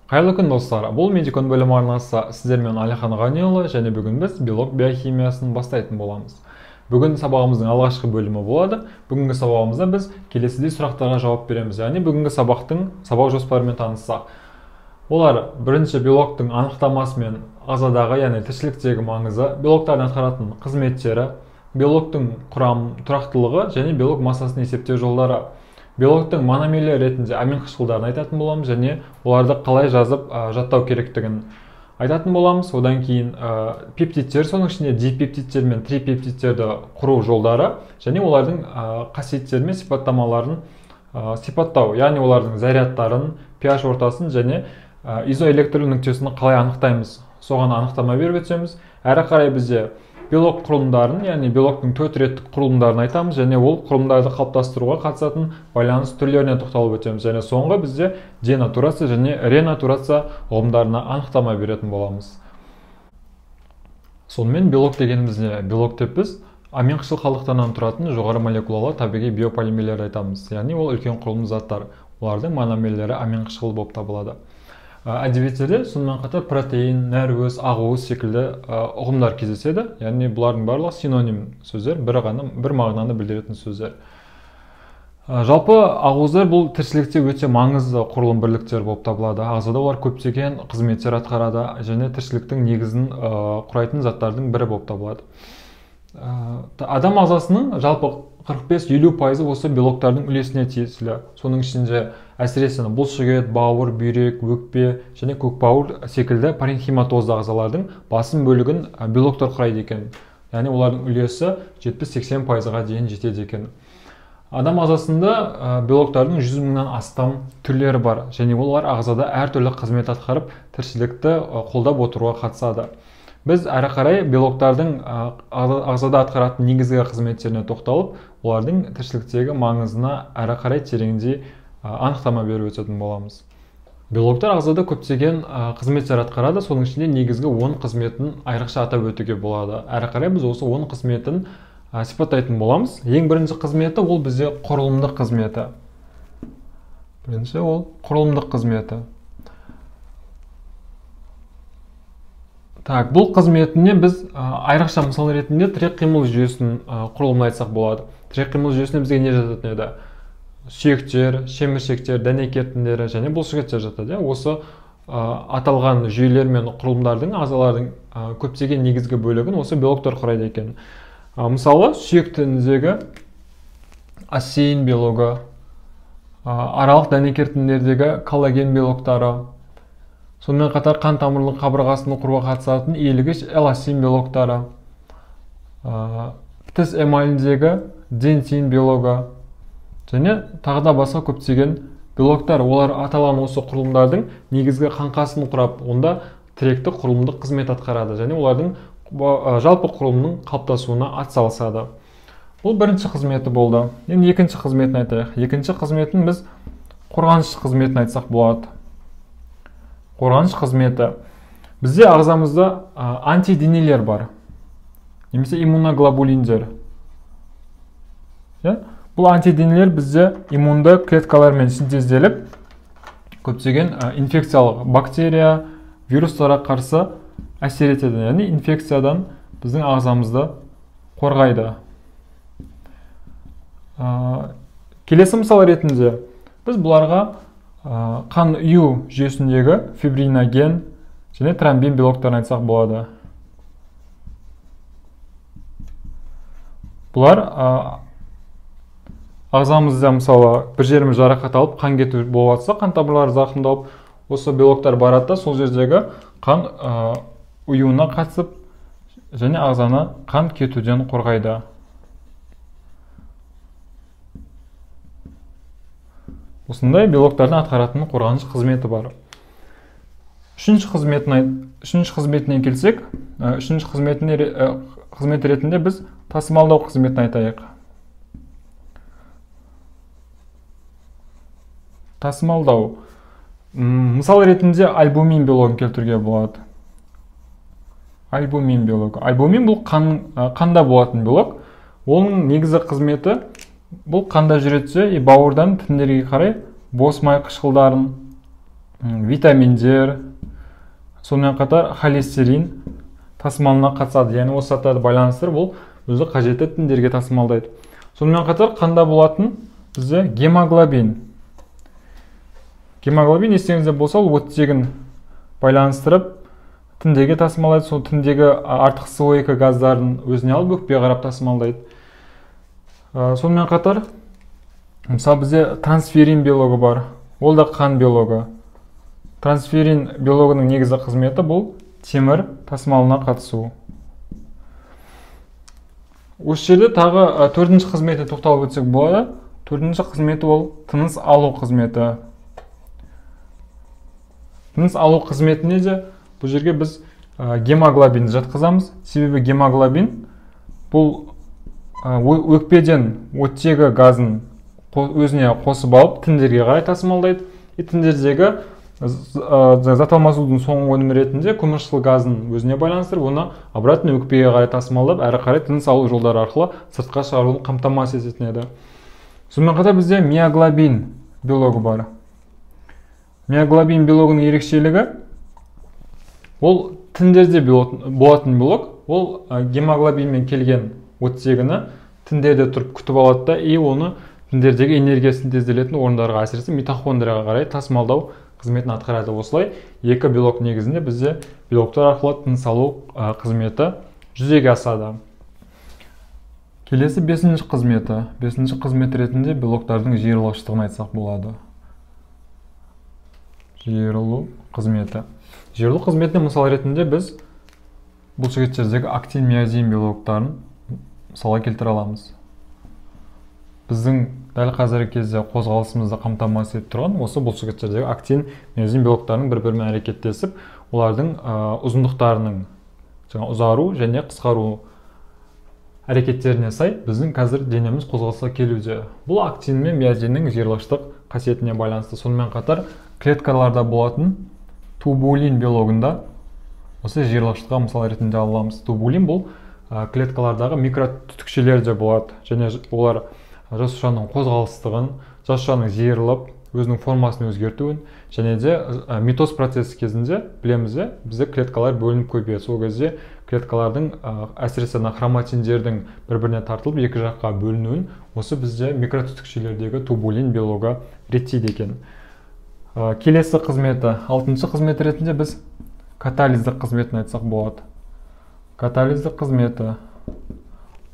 Қайырлы күн, достар! Бұл Медикон білім арнасы. Сіздермен Әлихан Ғаниұлы, және бүгін біз белок биохимиясын бастайтын боламыз. Бүгін сабағымыздың алғашқы бөлімі болады. Бүгінгі сабағымызда біз келесідей сұрақтарға жауап береміз. Яғни бүгінгі сабақтың сабақ жоспарымен таныссақ. Олар: бірінші, белоктың анықтамасы мен ағзадағы, яғни тіршіліктегі маңызы, белоктардың атқаратын қызметтері, белоктың құрам тұрақтылығы және белок массасын есептеу жолдары. Белоктың мономерлері ретінде амин қышқылдарын айтатын боламыз және оларды қалай жазып жаттау керектігін айтатын боламыз. Одан кейін пептидтер, соның ішінде дипептидтер мен трипептидтерді құру жолдары және олардың қасиеттері мен сипаттамаларын сипаттау, яғни олардың зарядтарын, pH ортасын және изоэлектрлі нүктесін қалай анықтаймыз, соған анықтама беріп өтеміз. Әрі қарай бізде белок құрылымдарын, яғни белоктың төрт реттік құрылымдарын айтамыз және ол құрылымдарды қалыптастыруға қатысатын байланыс түрлеріне тоқталып өтеміз. Және соңғы бізде денатурация және ренатурация ұғымдарына анықтама беретін боламыз. Сонымен, белок дегеніміз не? Белок деп біз амин қышқыл қалдықтарынан тұратын жоғары молекулалы табиғи биополимерлерді айтамыз. Яғни ол үлкен құрылымды заттар. Олардың мономерлері амин қышқылы болып табылады. Әдебиеттерде сонымен қатар протеин, нәруыз, ақуыз секілді ұғымдар кездеседі. Яғни бұлардың барлығы синоним сөздер, бір ғана бір мағынаны білдіретін сөздер. Жалпы ақуыздар бұл тіршілікте өте маңызды құрылым бірліктер болып табылады. Ағзада олар көптеген қызметтер атқарады және тіршіліктің негізін құрайтын заттардың бірі болып табылады. Адам ағзасының жалпы 45-50% осы белоктардың үлесіне тиесілі. Соның ішінде әсіресе бұлшықет, бауыр, бүйрек, өкпе және көкбауыр секілді паренхиматозды ағзалардың басым бөлігін белоктар құрайды екен. Яғни олардың үлесі 70-80%-ға дейін жетеді екен. Адам ағзасында белоктардың 100 мыңнан астам түрлері бар және олар ағзада әртүрлі қызмет атқарып, тіршілікті қолдап отыруға қатысады. Біз әрі қарай белоктардың ағзада атқаратын негізгі қызметтеріне тоқталып, олардың тіршіліктегі маңызына әрі қарай тереңдей анықтама беріп өтетін боламыз. Белоктар ағзада көптеген қызметтер атқарады, соның ішінде негізгі 10 қызметін айрықша атап өтуге болады. Әрі қарай біз осы 10 қызметін сипаттайтын боламыз. Ең бірінші қызметі ол бізде құрылымдық қызметі. Бірінші ол құрылымдық қызметі. Так, бұл қызметіне біз айрықша мысал ретінде тірек қимыл жүйесінің құрылымын айтсақ болады. Тірек қимыл жүйесіне бізге не жататын еді? Сүйектер, шеміршектер, дәнекер тіндері және бұлшықеттер жатады. Осы аталған жүйелер мен құрылымдардың, ағзалардың көптеген негізгі бөлігін осы белоктар құрайды екен. Мысалы, сүйек тініндегі осеин белогы, аралық дәнекер тіндердегі коллаген белоктары, сонымен қатар қан тамырлық қабырғасын құруға қатысатын иілгіш эластин белоктары, тіс эмаліндегі дентин белогы және тағы да басқа көптеген белоктар. Олар аталған осы құрылымдардың негізгі қаңқасын құрап, онда тіректі құрылымдық қызмет атқарады және олардың жалпы құрылымның қалыптасуына атсалысады. Бұл бірінші қызметі болды. Енді екінші қызметін айтайық. Екінші қызметін біз қорғаныш қызметін айтсақ болады. Қорғаныш қызметі. Бізде ағзамызда антиденелер бар, немесе иммуноглобулиндер. Бұл антиденелер бізде иммунды клеткалармен синтезделіп, көптеген инфекциялық бактерия, вирустарға қарсы әсер етеді. Яғни инфекциядан біздің ағзамызды қорғайды. Келесі мысал ретінде біз бұларға қан ұю жүйесіндегі фибриноген және тромбин белоктарын айтсақ болады. Бұлар ағзамызда, мысалы, бір жеріміз жарақат алып, қан кету болып жатса, қан тамырлары зақымдалып, осы белоктар барады да сол жердегі қан ұюына қатысып және ағзаны қан кетуден қорғайды. Осындай белоктардың атқаратын қорғаныш қызметі бар. Үшінші қызметіне келсек, үшінші қызмет ретінде біз тасымалдау қызметін айтайық. Тасымалдау. Мысал ретінде альбумин белогын келтіруге болады. Альбумин белогы. Альбумин бұл қанда болатын белок. Оның негізгі қызметі бұл қанда жүретсе, бауырдан тіндерге қарай бос май қышқылдарын, витаминдер, сонымен қатар холестерин тасымалына қатысады. Яғни осы заттарды байланыстырып, ол өзі қажетті тіндерге тасымалдайды. Сонымен қатар қанда болатын бізде гемоглобин. Гемоглобин, естеріңізде болса, ол оттегін байланыстырып тіндерге тасымалдайды. Сол тіндегі артық СО2 газдарын өзіне алып өкпеге қарап тасымалдайды. Сонымен қатар мысалы бізде трансферрин белогы бар. Ол да қан белогы. Трансферрин белогының негізгі қызметі бұл темір тасымалына қатысу. Осы жерде тағы төртінші қызметіне тоқталып өтсек болады. Төртінші қызметі ол тыныс алу қызметі. Тыныс алу қызметіне де бұл жерге біз гемоглобинді жатқызамыз. Себебі гемоглобин бұл өкпеден оттегі газын өзіне қосып алып тіндерге қарай тасымалдайды. И тіндердегі зат алмасудың соңғы өнімі ретінде көмірқышқыл газын өзіне байланыстырып, оны обратно өкпеге қарай тасымалдап, әрі қарай тыныс алу жолдары арқылы сыртқа шығаруын қамтамасыз ететін еді. Сонымен қатар бізде миоглобин белогы бар. Миоглобин белогының ерекшелігі ол тіндерде болатын белок. Ол гемоглобинмен келген оттегіні тіндерде тұрып күтіп алады да, и оны тіндердегі энергия синтезделетін орындарға, әсіресе митохондрияға қарай тасымалдау қызметін атқарады. Осылай екі белок негізінде бізде белоктар арқылы тыныс алу қызметі жүзеге асады. Келесі бесінші қызметі. Бесінші қызмет ретінде белоктардың жиырылғыштығын айтсақ болады. Жиырылу қызметі. Жиырылу қызметіне мысал ретінде біз бұлшықеттердегі актин, миозин белоктарын мысалға келтіре аламыз. Біздің дәл қазіргі кезде қозғалысымызды қамтамасыз етіп тұрған осы бұлшықеттердегі актин, миозин белоктарының бір-бірімен әрекеттесіп, олардың ұзындықтарының жаңа ұзару және қысқару әрекеттеріне сай біздің қазір денеміз қозғалысқа келуде. Бұл актин мен миозиннің жиырылғыштық қасиетіне байланысты. Сонымен қатар клеткаларда болатын тубулин белогында осы жиырылғыштыққа мысал ретінде ала аламыз. Тубулин бұл клеткалардағы микротүтікшелер де болады, және олар жасушаның қозғалыстығын, жасушаның жиырылып өзінің формасын өзгертуін және де митоз процесі кезінде білеміз, бізде клеткалар бөлініп көбейеді. Сол кезде клеткалардың, әсіресе хроматиндердің бір-біріне тартылып екі жаққа бөлінуін осы бізде микротүтікшелердегі тубулин белогы реттейді екен. Келесі қызметі, алтыншы қызмет ретінде біз катализдік қызметін айтсақ болады. Катализдік қызметі.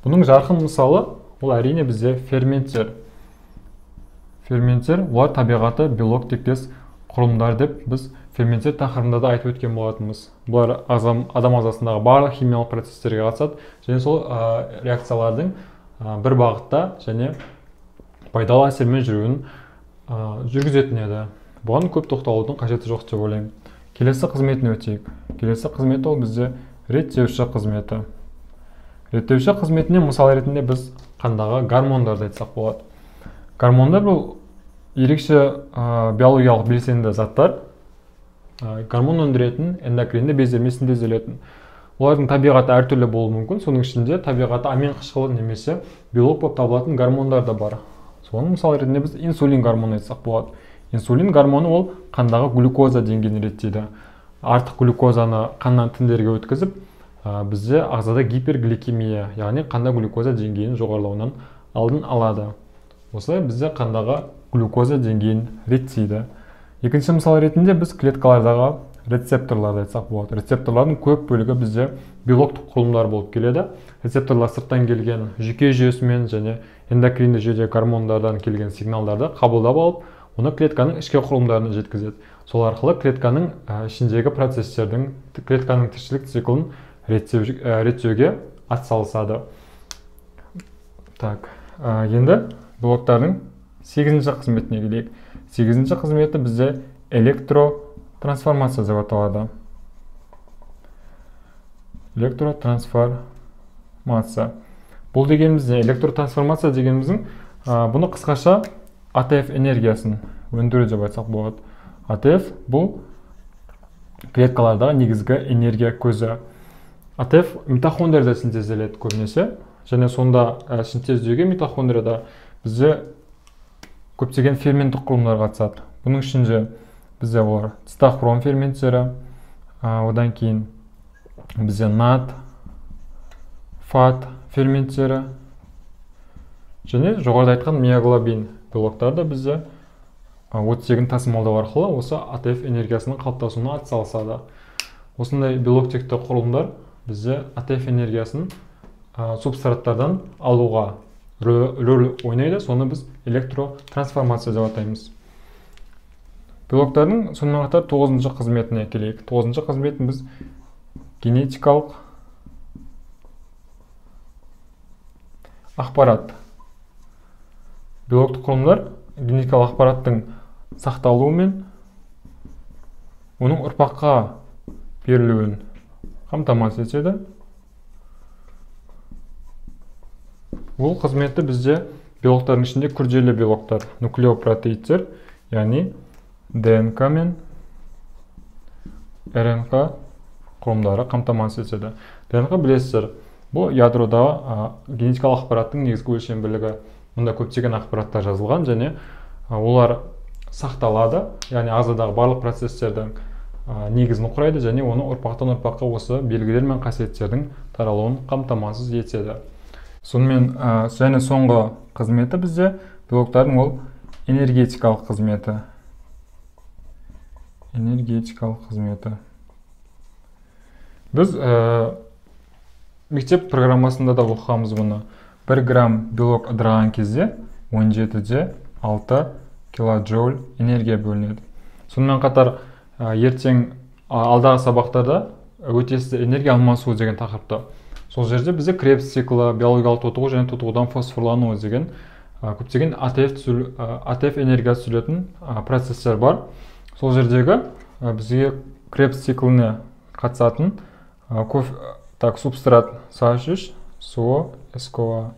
Бұның жарқын мысалы ол әрине бізде ферменттер. Ферменттер, олар табиғаты белок тектес құрылымдар деп біз ферменттер тақырыбында да айтып өткен болатынбыз. Бұлар адам ағзасындағы барлық химиялық процестерге қатысады және сол реакциялардың бір бағытта және пайдалы әсермен жүруін жүргізетін еді. Бұған көп тоқталудың қажеті жоқ деп ойлаймын. Келесі қызметін өтейік. Келесі қызметі ол бізде реттеуші қызметі. Реттеуші қызметіне мысал ретінде біз қандағы гормондарды айтсақ болады. Гормондар бұл ерекше биологиялық белсенді заттар, гормон өндіретін эндокринді бездермен синтезделетін. Олардың табиғаты әртүрлі болуы мүмкін, соның ішінде табиғаты амин қышқылы немесе белок болып табылатын гормондар да бар. Соның мысал ретінде біз инсулин гормонын айтсақ болады. Инсулин гормоны ол қандағы глюкоза деңгейін реттейді. Артық глюкозаны қаннан тіндерге өткізіп, бізде ағзада гипергликемия, яғни қанда глюкоза деңгейінің жоғарылауынан алдын алады. Осылай бізде қандағы глюкоза деңгейін реттейді. Екінші мысал ретінде біз клеткалардағы рецепторларды айтсақ болады. Рецепторлардың көп бөлігі бізде белоктық құрылымдар болып келеді. Рецепторлар сырттан келген жүйке жүйесімен және эндокринді жүйеде гормондардан келген сигналдарды қабылдап алып, оны клетканың ішкі құрылымдарына жеткізеді. Сол арқылы клетканың ішіндегі процестердің, клетканың тіршілік циклін реттеуге атсалысады. Так, енді белоктардың 8-ші қызметіне келейік. 8-ші қызметі бізде электротрансформация деп аталады. Электротрансформация. Бұл дегеніміз не? Электротрансформация дегеніміздің бұны қысқаша АТФ энергиясын өндіру деп айтсақ болады. АТФ бұл клеткалардағы негізгі энергия көзі. АТФ митохондрияда синтезделеді көбінесе, және сонда синтездеуге митохондрияда бізде көптеген ферменттік құрылымдар қатысады. Бұның ішінде Бізде олар цитохром ферменттері, одан кейін бізде НАД, ФАТ ферменттері және жоғарыда айтқан миоглобин белоктары да бізде оттегін тасымалдау арқылы осы АТФ энергиясының қалыптасуына атсалысады. Осындай белок текті құрылымдар бізде АТФ энергиясын субстраттардан алуға рөл ойнайды. Соны біз электротрансформация деп атаймыз. Белоктардың сонымен қатар 9-шы қызметіне келейік. 9-шы қызметін біз генетикалық ақпарат. Белоктық құрылымдар генетикалық ақпараттың сақталуы мен оның ұрпаққа берілуін қамтамасыз етеді. Бұл қызметті бізде белоктардың ішінде күрделі белоктар, нуклеопротеидтер, яғни ДНК мен РНК құрылымдары қамтамасыз етеді. ДНК білесіздер, бұл ядродағы генетикалық ақпараттың негізгі өлшем бірлігі. Мұнда көптеген ақпараттар жазылған және олар сақталады, яғни ағзадағы барлық процестердің негізін құрайды және оны ұрпақтан ұрпаққа осы белгілер мен қасиеттердің таралуын қамтамасыз етеді. Сонымен және соңғы қызметі бізде белоктардың ол энергетикалық қызметі. Энергетикалық қызметі. Біз мектеп программасында да оқығанбыз бұны. 1 грамм белок ыдыраған кезде 17,6 килоджоуль энергия бөлінеді. Сонымен қатар ертең алдағы сабақтарда өтесіздер энергия алмасуы деген тақырыпты. Сол жерде бізде Кребс циклі, биологиялық тотығу және тотығудан фосфорлану деген көптеген АТФ энергиясы түзілетін процесстер бар. Сол жердегі бізге Кребс цикліне қатысатын субстрат SH3, СО, СКО.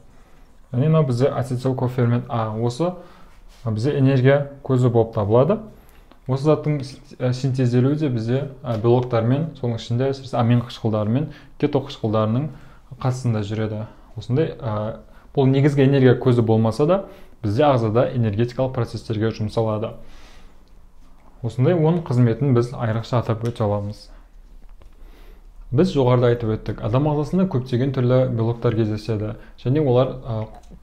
Яғни мынау бізде ацетил-кофермент А. Осы бізде энергия көзі болып табылады. Осы заттың синтезделуі де бізде белоктармен, соның ішінде әсіресе амин қышқылдарымен, кето қышқылдарының қатысында жүреді. Осындай бұл негізгі энергия көзі болмаса да бізде ағзада энергетикалық процестерге жұмсалады. Осындай 10 қызметін біз айрықша атап өте аламыз. Біз жоғарыда айтып өттік, адам ағзасында көптеген түрлі белоктар кездеседі және олар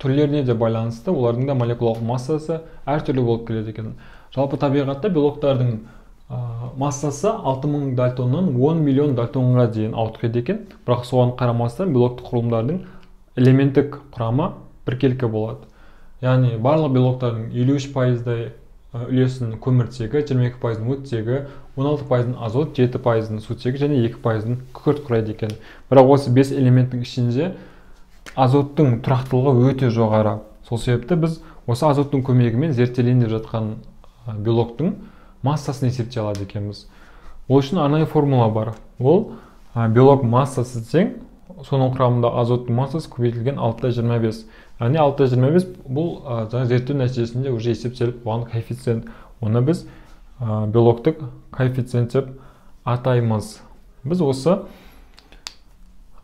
түрлеріне де байланысты, олардың да молекулалық массасы әртүрлі болып келеді екен. Жалпы табиғатта белоктардың массасы 6000 дальтоннан 10 миллион дальтонға дейін ауытқиды екен, бірақ соған қарамастан белоктық құрылымдардың элементтік құрамы біркелкі болады. Яғни барлық белоктардың 53%-дай үлесін көміртегі, 22%-ын оттегі, 16%-ын азот, 7%-ын сутегі және 2%-ын күкірт құрайды екен. Бірақ осы 5 элементтің ішінде азоттың тұрақтылығы өте жоғары. Сол себепті біз осы азоттың көмегімен зерттелейін деп жатқан белоктың массасын есептей алады екенбіз. Ол үшін арнайы формула бар. Ол белок массасы тең, соның құрамында азоттың массасы көбейтілген 6,25. Яғни 6,25 бұл жаңа зерттеу нәтижесінде уже есептеліп қойған коэффициент. Оны біз белоктық коэффициент деп атаймыз. Біз осы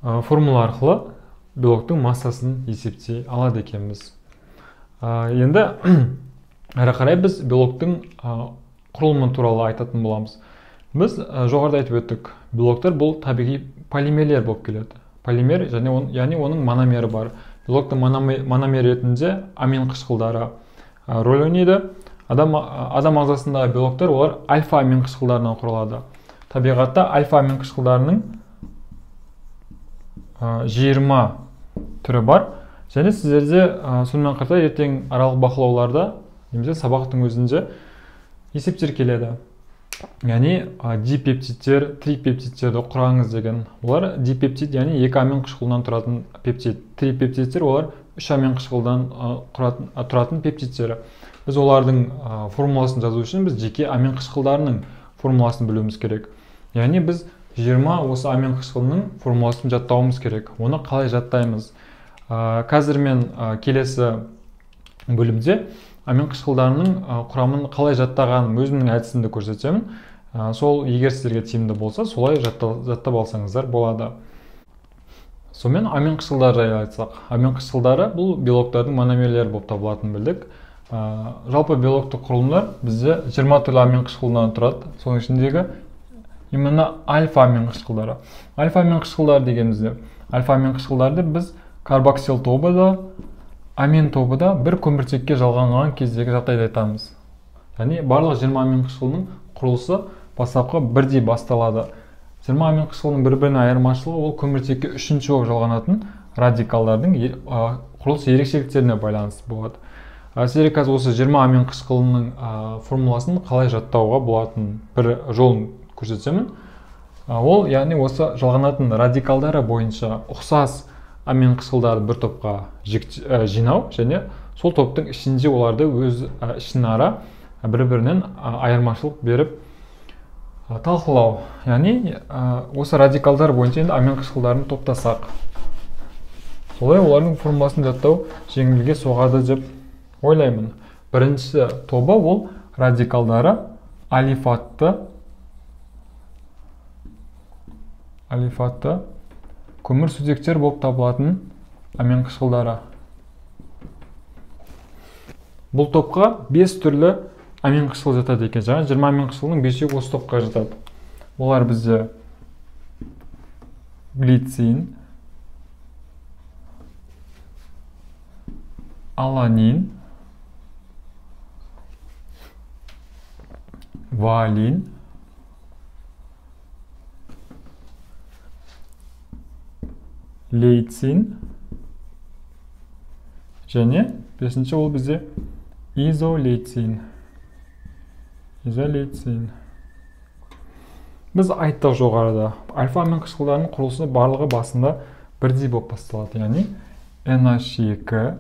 формула арқылы белоктың массасын есептей алады екенбіз. Енді әрі қарай біз белоктың құрылымы туралы айтатын боламыз. Біз жоғарыда айтып өттік, белоктар бұл табиғи полимерлер болып келеді. Полимер және яғни оның мономері бар. Белоктың мономері ретінде амин қышқылдары рөл ойнайды. Адам ағзасындағы белоктар олар альфа амин қышқылдарынан құралады. Табиғатта альфа амин қышқылдарының 20 түрі бар. Және сіздерде сонымен қатар ертең аралық бақылауларда немесе сабақтың өзінде есептер келеді. Яғни дипептидтер, трипептидтерді құраңыз деген. Олар дипептид, яғни 2 амин қышқылынан тұратын пептид. Трипептидтер олар 3 амин қышқылдан тұратын пептидтер. Біз олардың формуласын жазу үшін біз жеке амин қышқылдарының формуласын білуіміз керек. Яғни біз 20 осы амин қышқылының формуласын жаттауымыз керек. Оны қалай жаттаймыз? Қазір мен келесі бөлімде амин қышқылдарының құрамын қалай жаттағаным өзімнің әдісімді көрсетемін. Сол егер сіздерге тиімді болса, солай жаттап алсаңыздар болады. Сонымен амин қышқылдары жайлы айтсақ, амин қышқылдары бұл белоктардың мономерлері болып табылатынын білдік. Жалпы белоктық құрылымдар бізде 20 түрлі амин қышқылынан тұрады. Соның ішіндегі именно альфа амин қышқылдары. Альфа амин қышқылдары дегенімізде, альфа амин қышқылдарды біз карбоксил тобы да, амин тобы да бір көміртекке жалғанған кездегі жағдайды айтамыз. Яғни барлық 20 амин қышқылының құрылысы бастапқы бірдей басталады. 20 амин қышқылының бір-бірінен айырмашылығы ол көміртекке үшінші болып жалғанатын радикалдардың құрылыс ерекшеліктеріне байланысты болады. Сіздерге қазір осы 20 амин қышқылының формуласын қалай жаттауға болатын бір жолын көрсетемін. Ол, яғни осы жалғанатын радикалдары бойынша ұқсас амин қышқылдарды бір топқа жинау және сол топтың ішінде оларды өз ішінара бір-бірінен айырмашылық беріп талқылау. Яғни осы радикалдар бойынша енді амин қышқылдарын топтасақ, солай олардың формуласын жаттау жеңілге соғады деп ойлаймын. Бірінші тобы ол радикалдары алифатты көмірсутектер болып табылатын амин қышқылдары. Бұл топқа 5 түрлі амин қышқыл жатады екен. Жаңа 20 амин қышқылының 5-еуі осы топқа жатады. Олар бізде глицин, аланин, валин, лейцин және бесінші ол бізде изолейцин. Изолейцин. Біз айттық жоғарыда, альфа амин қышқылдарының құрылысы барлығы басында бірдей болып басталады. Яғни NH2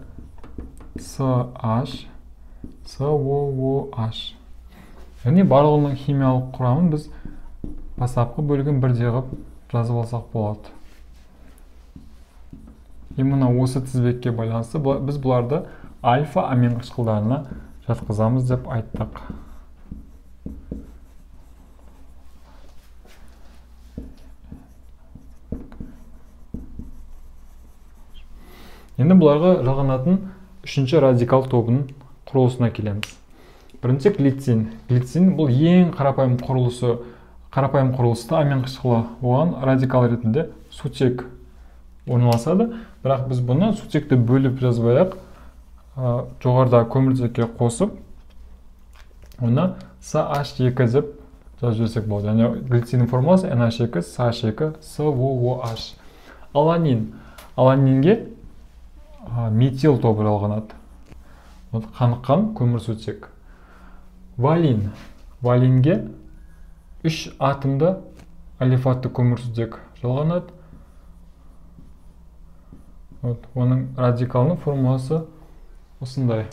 CH COOH. Яғни барлығының химиялық құрамын біз бастапқы бөлігін бірдей қылып жазып алсақ болады. Именно осы тізбекке байланысты біз бұларды альфа амин қышқылдарына жатқызамыз деп айттық. Енді бұларға жалғанатын үшінші радикал тобының құрылысына келеміз. Бірінші глицин. Глицин бұл ең қарапайым құрылысы, қарапайым құрылысты амин қышқылы. Оған радикал ретінде сутек орналасады. Бірақ біз бұны сутекті бөліп жазбай-ақ, жоғарыда көміртекке қосып, оны CH2 деп жазып жіберсек болады. Яғни глициннің формуласы NH2 CH2 COOH. Аланин. Аланинге метил тобы жалғанады. Қаныққан көмірсутек. Валин. Валинге 3 атомды алифатты көмірсутек жалғанады. Оның радикалының формуласы осындай.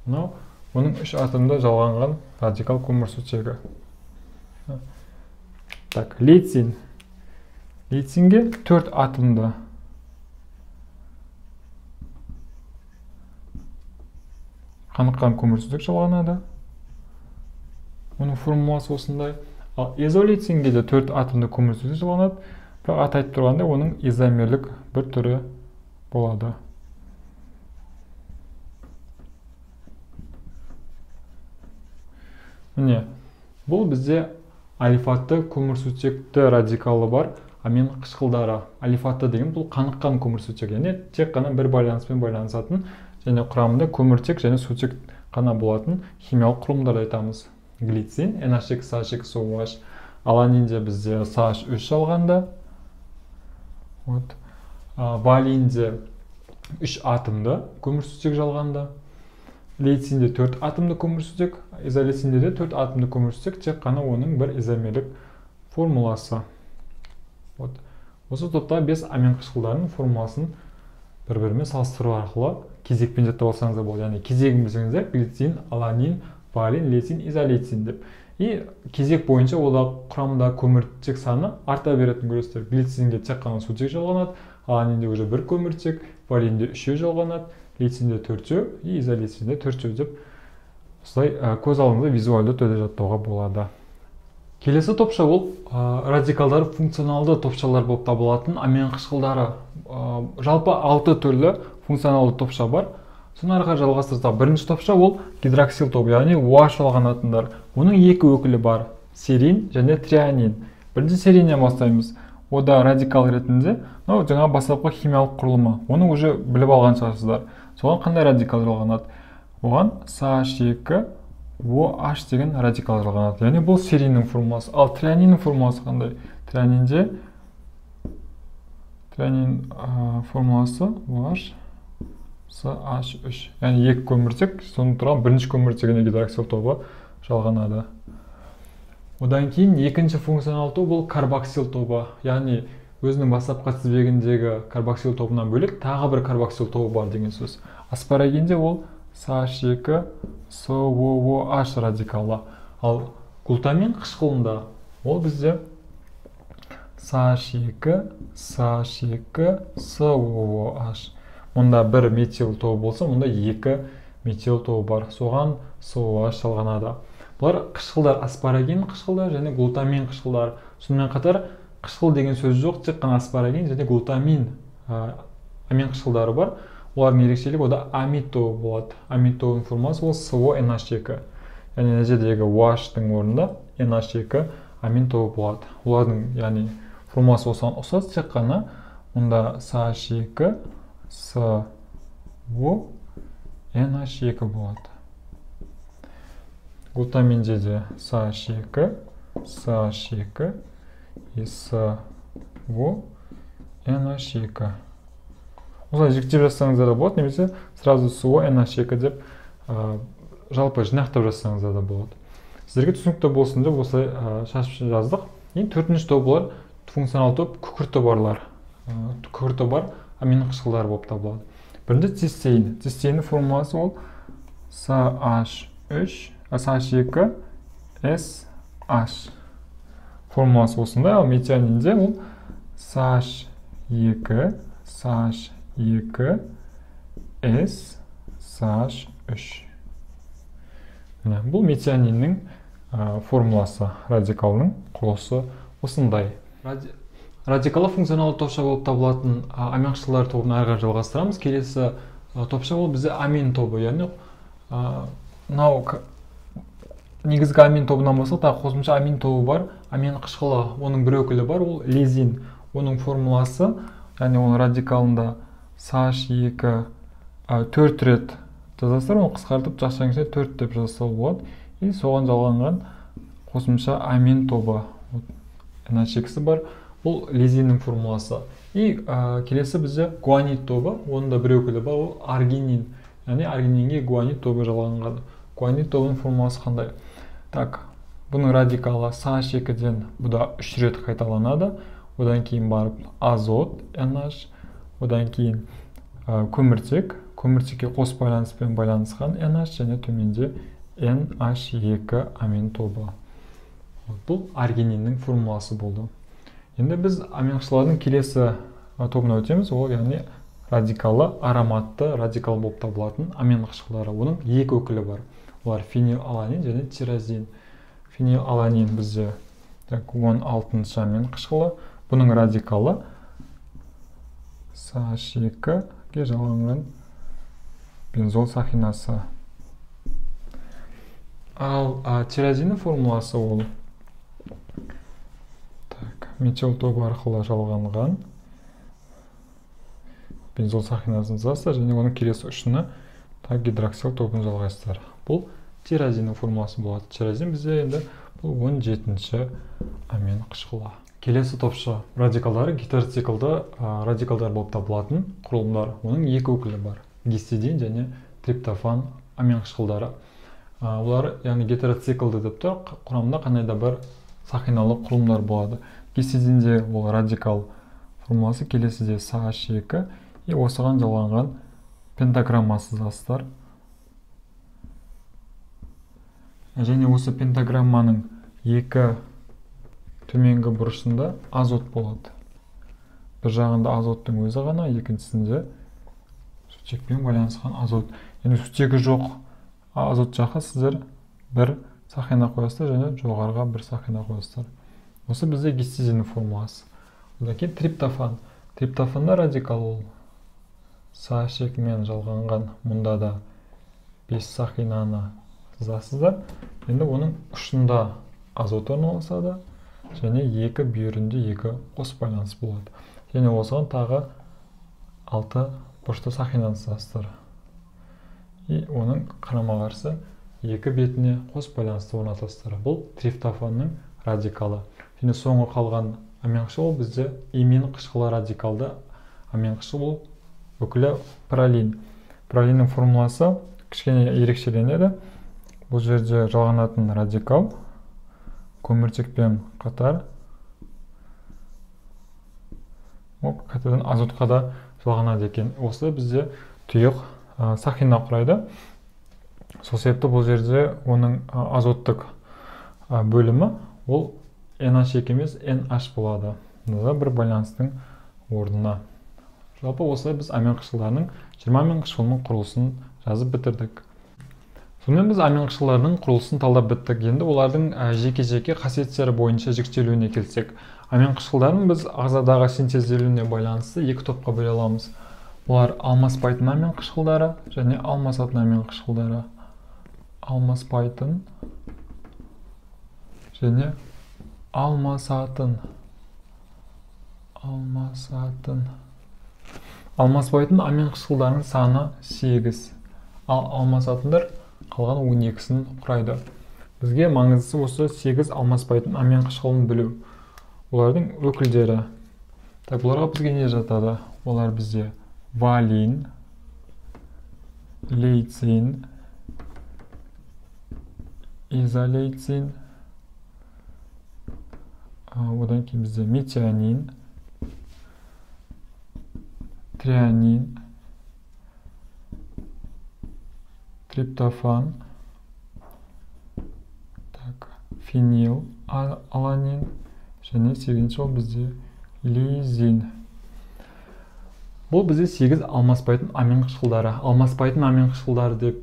Мынау оның 3 атомды жалғанған радикал көмірсутегі. Так, лейцин. Лейцинге 4 атомды қаныққан көмірсутек жалғанады. Оның формуласы осындай. Ал изолейцинге де 4 атомды көмірсутек жалғанады. Бірақ аты айтып тұрғандай, оның изомерлік бір түрі болады. Міне, бұл бізде алифатты көмірсутекті радикалы бар амин қышқылдары. Алифатты деген бұл қаныққан көмірсутек, яғни тек қана бір байланыспен байланысатын және құрамында көміртек және сутек қана болатын химиялық құрылымдарды айтамыз. Глицин, NH2, CH2, COOH. Аланинде бізде CH3 жалғанды. Вот. Валинде 3 атомды көмірсутек жалғанды. Лейцинде 4 атомды көмірсутек, изолейцинде де 4 атомды көмірсутек, тек қана оның бір изомерлік формуласы. Вот. Осы топта 5 амин қышқылдарының формуласын бір-бірімен салыстыру арқылы кезекпен жаттап алсаңыздар болады. Яғни кезегін білсеңіздер, глицин, аланин, валин, лейцин, изолейцин деп. И кезек бойынша онда құрамында көміртек саны арта беретін көресіздер. Глицинге тек қана сутек жалғанады, аланинде уже бір көміртек, валинде 3 жалғанады, лейцинде 4 и изолейцинде 4 деп осылай көз алдыңызда визуалды түрде жаттауға болады. Келесі топша ол радикалдар функционалды топшалар болып табылатын амин қышқылдары. Жалпы 6 түрлі функционалды топша бар. Соны ары қарай жалғастырсақ, бірінші топша ол гидроксил тобы, яғни OH жалғанатындар. Оның екі өкілі бар: серин және трианин. Бірінші сериннен бастаймыз. Ода радикал ретінде, мынау жаңа бастапқы химиялық құрылымы. Оны уже біліп алған шығарсыздар. Соған қандай радикал жалғанады? Оған CH2 OH деген радикал жалғанады. Яғни бұл сериннің формуласы. Ал трианиннің формуласы қандай? Трианинде трианин формуласы OH CH3. Яғни екі көміртек, соның тұрған бірінші көміртегіне гидроксил тобы жалғанады. Одан кейін екінші функционал топ бұл карбоксил тобы. Яғни өзінің бастапқы тізбегіндегі карбоксил тобынан бөлек тағы бір карбоксил тобы бар деген сөз. Аспарагинде ол CH2 COOH радикалы. Ал глутамин қышқылында ол бізде CH2 CH2 COOH. Мұнда бір метил тобы болса, мұнда екі метил тобы бар. Соған COOH жалғанады. Бұлар қышқылдар, аспарагин қышқылдар және глутамин қышқылдар. Сонымен қатар қышқыл деген сөз жоқ, тек қана аспарагин және глутамин амин қышқылдары бар. Олардың ерекшелігі ода амид тобы болады. Амид тобының формуласы ол CONH2. Яғни мына жердегі OH-тың орнында NH2 амин тобы болады. Олардың яғни формуласы осыған ұқсас, тек қана мұнда CH2 CO NH2 болады. Глутаминде де CH2, CH2 и CO NH2. Осылай жіктеп жазсаңыздар да болады, немесе сразу CO NH2 деп жалпы жинақтап жазсаңыздар да болады. Сіздерге түсінікті болсын деп осылай шашып жаздық. Енді төртінші топ олар функционал топ күкірті барлар. Күкірті бар амин қышқылдары болып табылады. Бірінші цистеин. Цистеиннің формуласы ол CH3 SH2 SH. Формуласы осындай, ал метионинде ол CH2 CH2 S CH3. Міне, бұл метиониннің формуласы, радикалының құрылысы осындай. Радикалы функционалды топша болып табылатын амин қышқылдар тобын ары қарай жалғастырамыз. Келесі топша ол бізде амин тобы, яғни мынау негізгі амин тобынан басқа тағы қосымша амин тобы бар, амин қышқылы, оның бір өкілі бар, ол лизин. Оның формуласы, яғни оның радикалында CH2 4 рет жазасыздар, оны қысқартып жақшаның ішіне 4 деп жазса болады. И соған жалғанған қосымша амин тобы, NH2-сі бар. Бұл лизиннің формуласы. И келесі бізде гуанид тобы, оның да бір өкілі бар, ол аргинин. Яғни аргининге гуанид тобы жалғанған. Гуанид тобының формуласы қандай? Так, бұның радикалы CH2-ден бұда 3 рет қайталанады. Одан кейін барып азот NH, одан кейін көміртек, көміртекке қос байланыспен байланысқан NH және төменде NH2 амин тобы. Бұл аргининнің формуласы болды. Енді біз амин қышқылдардың келесі тобына өтеміз. Ол яғни радикалы ароматты радикал болып табылатын амин қышқылдары. Оның екі өкілі бар. Олар фенилаланин және тирозин. Фенилаланин бізде 16-шы амин қышқылы. Бұның радикалы CH2-ге жалғанған бензол сақинасы. Ал тирозиннің формуласы ол метил тобы арқылы жалғанған бензол сақинасын жазасыздар және оның келесі ұшына гидроксил тобын жалғайсыздар. Бұл тирозиннің формуласы болады. Тирозин бізде енді бұл 17-ші амин қышқылы. Келесі топша радикалдары гетероциклді радикалдар болып табылатын құрылымдар. Оның екі өкілі бар: гистидин және триптофан амин қышқылдары. Олар яғни гетероциклді деп тұр, құрамында қандай да бір сақиналы құрылымдар болады. Гистидинде ол радикал формуласы келесіде CH2 и осыған жалғанған пентаграммасы жазасыздар. Және осы пентаграмманың екі төменгі бұрышында азот болады. Бір жағында азоттың өзі ғана, екіншісінде сутекпен байланысқан азот. Яғни сутегі жоқ азот жаққа сіздер бір сақина қоясыздар және жоғарыға бір сақина қоясыздар. Осы бізде гистидиннің формуласы. Одан кейін триптофан. Триптофанда радикал ол С-шекімен жалғанған мұнда да 5 сақинаны сызасыздар. Енді оның ұшында азот орналасады және екі бүйірінде екі қос байланыс болады. Және осыған тағы 6 бұрышты сақинаны сызасыздар. И оның қарама-қарсы екі бетіне қос байланысты орнатасыздар. Бұл триптофанның радикалы. Және соңғы қалған амин қышқылы бізде имин қышқылы радикалды амин қышқылы, өкілі пролин. Пролиннің формуласы кішкене ерекшеленеді. Бұл жерде жалғанатын радикал көміртекпен қатар ол қайтадан азотқа да жалғанады екен. Осы бізде тұйық сақина құрайды. Сол себепті бұл жерде оның азоттық бөлімі ол NH2 емес NH болады. Мында бір байланыстың орнына. Жалпы осылай біз амин қышқылдарының 20 амин қышқылының құрылысын жазып бітірдік. Сонымен біз амин қышқылдарының құрылысын талдап біттік. Енді олардың жеке-жеке қасиеттері бойынша жіктелуіне келсек. Амин қышқылдарын біз ағзадағы синтезделуіне байланысты екі топқа бөле аламыз. Олар алмаспайтын амин қышқылдары және алмасатын амин қышқылдары. Алмаспайтын және алмасатын. Алмасатын. Алмаспайтын амин қышқылдарының саны 8. Ал алмасатындар қалған 12-сін құрайды. Бізге маңыздысы осы 8 алмаспайтын амин қышқылын білу. Олардың өкілдері. Так, бұларға бізге не жатады? Олар бізде валин, лейцин, изолейцин, одан кейін бізде метионин, трианин, триптофан, так, фенил аланин және 8-ші ол бізде лизин. Бұл бізде 8 алмаспайтын амин қышқылдары. Алмаспайтын амин қышқылдары деп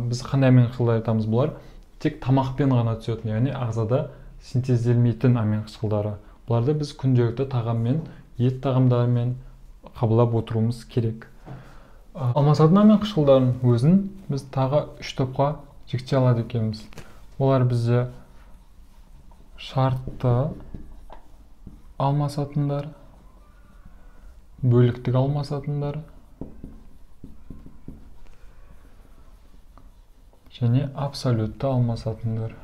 біз қандай амин қышқылдар айтамыз? Бұлар тек тамақпен ғана түсетін, яғни ағзада синтезделмейтін амин қышқылдары. Бұларды біз күнделікті тағаммен, ет тағамдарымен қабылдап отыруымыз керек. Алмасатын амин қышқылдарын өзін біз тағы 3 топқа жіктей алады екенбіз. Олар бізде шартты алмасатындар, бөліктік алмасатындар және абсолютті алмасатындар.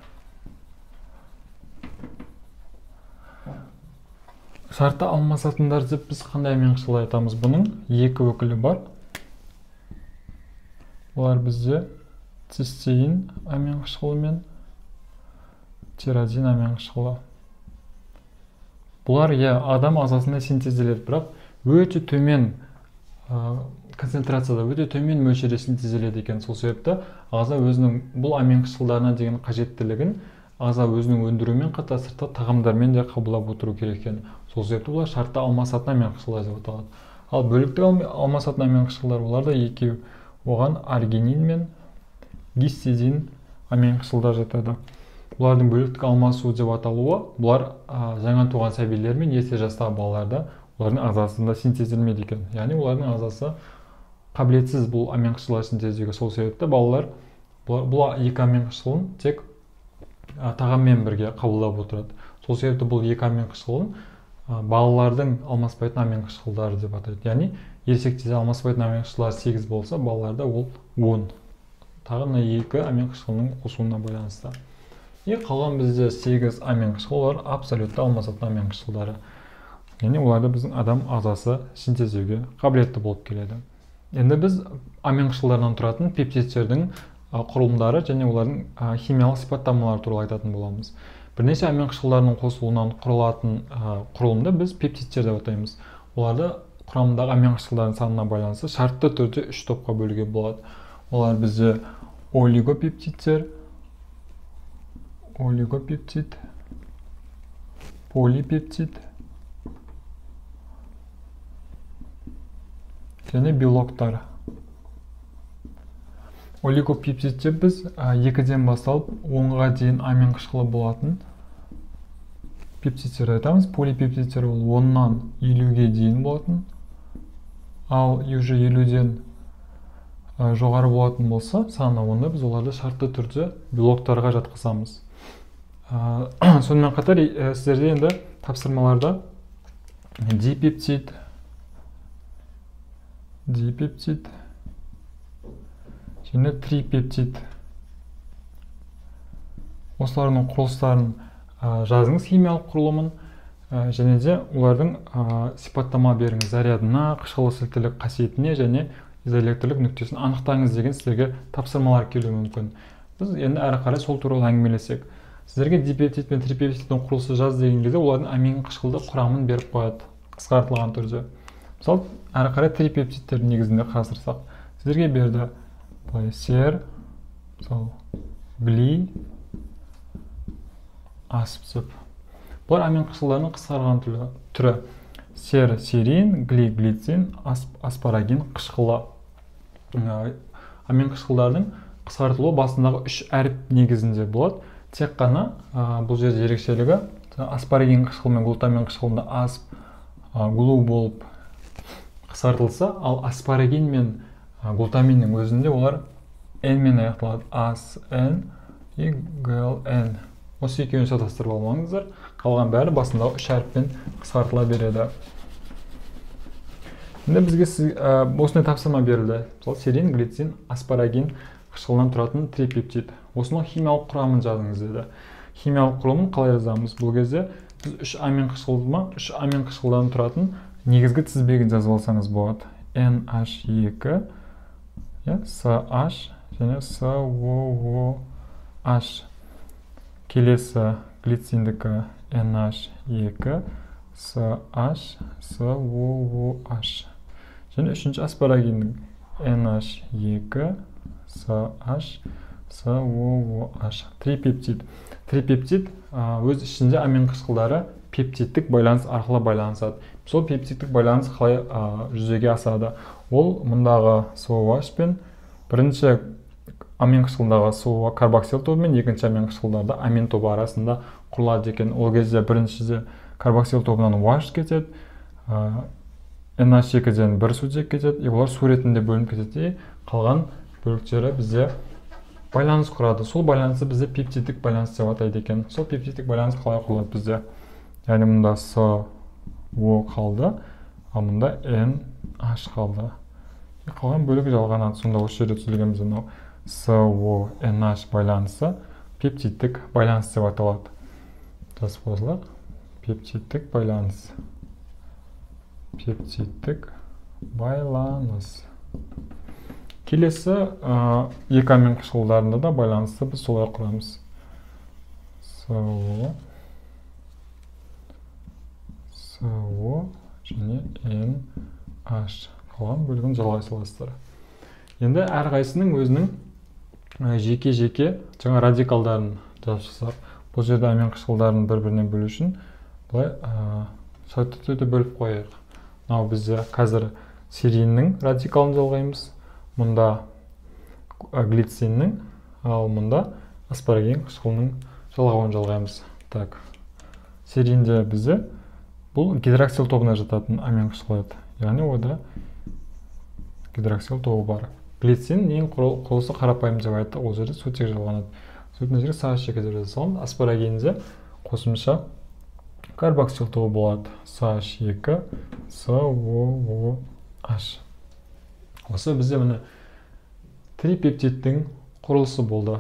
Шартты алмасатындар деп біз қандай амин қышқыл айтамыз? Бұның екі өкілі бар. Олар бізде цистеин амин қышқылы мен тирозин амин қышқылы. Бұлар адам ағзасында синтезделеді, бірақ өте төмен концентрацияда, өте төмен мөлшерде синтезделеді екен. Сол себепті ағза өзінің бұл амин қышқылдарына деген қажеттілігін ағза өзінің өндіруімен қатар сыртқы тағамдармен де қабылдап отыру керек екен. Сол себепті бұлар шартты алмасатын амин қышқылдар деп аталады. Ал бөліктік алмасатын амин қышқылдар, олар да екеу. Оған аргинин мен гистидин амин қышқылдар жатады. Бұлардың бөліктік алмасу деп аталуы, бұлар жаңа туған сәбилер мен ерте жастағы балаларда олардың ағзасында синтезделмейді екен. Яғни олардың ағзасы қабілетсіз бұл амин қышқылдар синтездеуге. Сол себепті балалар бұл екі амин қышқылын тек тағаммен бірге қабылдап отырады. Сол себепті бұл екі амин қышқылын балалардың алмаспайтын амин қышқылдары деп атайды. Яғни ересектерде алмаспайтын амин қышқылдар 8 болса, балаларда ол 10. Тағы мына екі амин қышқылының қосуына байланысты. И қалған бізде 8 амин қышқыл, олар абсолютті алмасатын амин қышқылдары. Яғни оларды біздің адам ағзасы синтездеуге қабілетті болып келеді. Енді біз амин қышқылдарынан тұратын пептидтердің құрылымдары және олардың химиялық сипаттамалары туралы айтатын боламыз. Бірнеше амин қышқылдарының қосылуынан құрылатын құрылымды біз пептидтер деп атаймыз. Оларды құрамындағы амин қышқылдарының санына байланысты шартты түрде 3 топқа бөлуге болады. Олар бізде олигопептидтер, олигопептид, полипептид және белоктар. Олигопептид деп біз 2-ден басталып 10-ға дейін амин қышқылы болатын пептидтерді айтамыз. Полипептидтер ол 10-нан 50-ге дейін болатын Ал уже 50-ден жоғары болатын болса саны, онда біз оларды шартты түрде белоктарға жатқызамыз. Сонымен қатар сіздерде енді тапсырмаларда дипептид және трипептид, осылардың құрылыстарын жазыңыз, химиялық құрылымын, және де олардың сипаттама беріңіз, зарядына, қышқылды сілтілік қасиетіне және изоэлектрлік нүктесін анықтаңыз деген сіздерге тапсырмалар келуі мүмкін. Біз енді әрі қарай сол туралы әңгімелесек. Сіздерге дипептид пен трипептидтің құрылысы жаз деген кезде олардың амин қышқылды құрамын беріп қояды қысқартылған түрде. Мысалы, әрі қарай трипептидтердің негізінде қарастырсақ, сіздерге берді былай сер, мысалы, гли, асп деп. Бұлар амин қышқылдарының қысқарған түрі. Сер серин, гли глицин, асп аспарагин қышқылы. Амин қышқылдарының қысқартылуы басындағы үш әріп негізінде болады. Тек қана бұл жерде ерекшелігі аспарагин қышқылы мен глутамин қышқылында асп, глу болып қысқартылса, ал аспарагин мен глутаминнің өзінде олар N мен аяқталады. Ас, N и Гл, N. Осы екеуін шатастырып алмаңыздар. Қалған бәрі басындағы үш әріппен қысқартыла береді. Енді бізге осындай тапсырма берілді. Мысалы, серин, глицин, аспарагин қышқылынан тұратын трипептид. Осының химиялық құрамын жазыңыз деді. Химиялық құрылымын қалай жазамыз? Бұл кезде біз үш амин қышқылды ма, үш амин қышқылдан тұратын негізгі тізбегін жазып алсаңыз болады. NH2, SH және SOOH. Келесі глициндікі NH2, SH, SOOH. Және үшінші аспарагиннің NH2, SH, SOOH. Трипептид. Трипептид өз ішінде амин қышқылдары пептидтік байланыс арқылы байланысады. Сол пептидтік байланыс қалай жүзеге асады? Ол мұндағы SOH пен бірінші амин қышқылдағы SOH карбоксил тобы мен екінші амин қышқылдарда амин тобы арасында құрылады екен. Ол кезде біріншіде карбоксил тобынан OH кетеді, NH2-ден бір сутек кетеді, олар су ретінде бөлініп кетеді, қалған бөліктері бізде байланыс құрады. Сол байланысты бізде пептидтік байланыс деп атайды екен. Сол пептидтік байланыс қалай құрылады бізде? Яғни мұнда SO қалды, ал мұнда NH қалды. Қалған бөлігі жалғанады. Сонда осы жерде түзілген бізде мынау SO NH байланысы пептидтік байланыс деп аталады. Жазып қойсақ, пептидтік байланыс. Пептидтік байланыс. Келесі екі амин қышқылдарында да байланысты біз солай құрамыз. SO, SO және NH. Қалған бөлігін жалғай саласыздар. Енді әрқайсының өзінің жеке-жеке жаңа радикалдарын жазып шықсақ, бұл жерде амин қышқылдарын бір-бірінен бөлу үшін былай шартты түрде бөліп қояйық. Мынау бізде қазір сериннің радикалын жалғаймыз. Мұнда глициннің, ал мұнда аспарагин қышқылының жалғауын жалғаймыз. Так, серинде бізде бұл гидроксил тобына жататын амин қышқылы еді. Яғни онда гидроксил тобы бар. Глицин ең құрылысы қарапайым деп айтты, ол жерде сутек жалғанады. Сөйтіп мына жерге SH2 деп жаза саламыз. Аспарагинде қосымша карбоксил тобы болады. SH2, SOOH. Осы бізде міне трипептидтің құрылысы болды.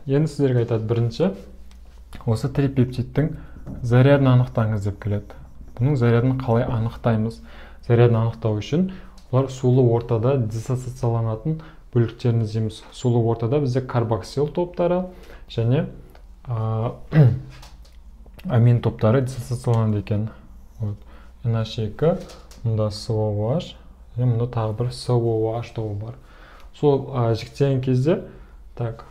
Енді сіздерге айтады, бірінші осы трипептидтің зарядын анықтаңыз деп келеді. Бұның зарядын қалай анықтаймыз? Зарядын анықтау үшін олар сулы ортада диссоциацияланатын бөліктерін іздейміз. Сулы ортада бізде карбоксил топтары және амин топтары диссоциацияланады екен. Вот. NH2, мұнда SOH, және мұнда тағы бір SOH тобы бар. Сол жіктеген кезде, так,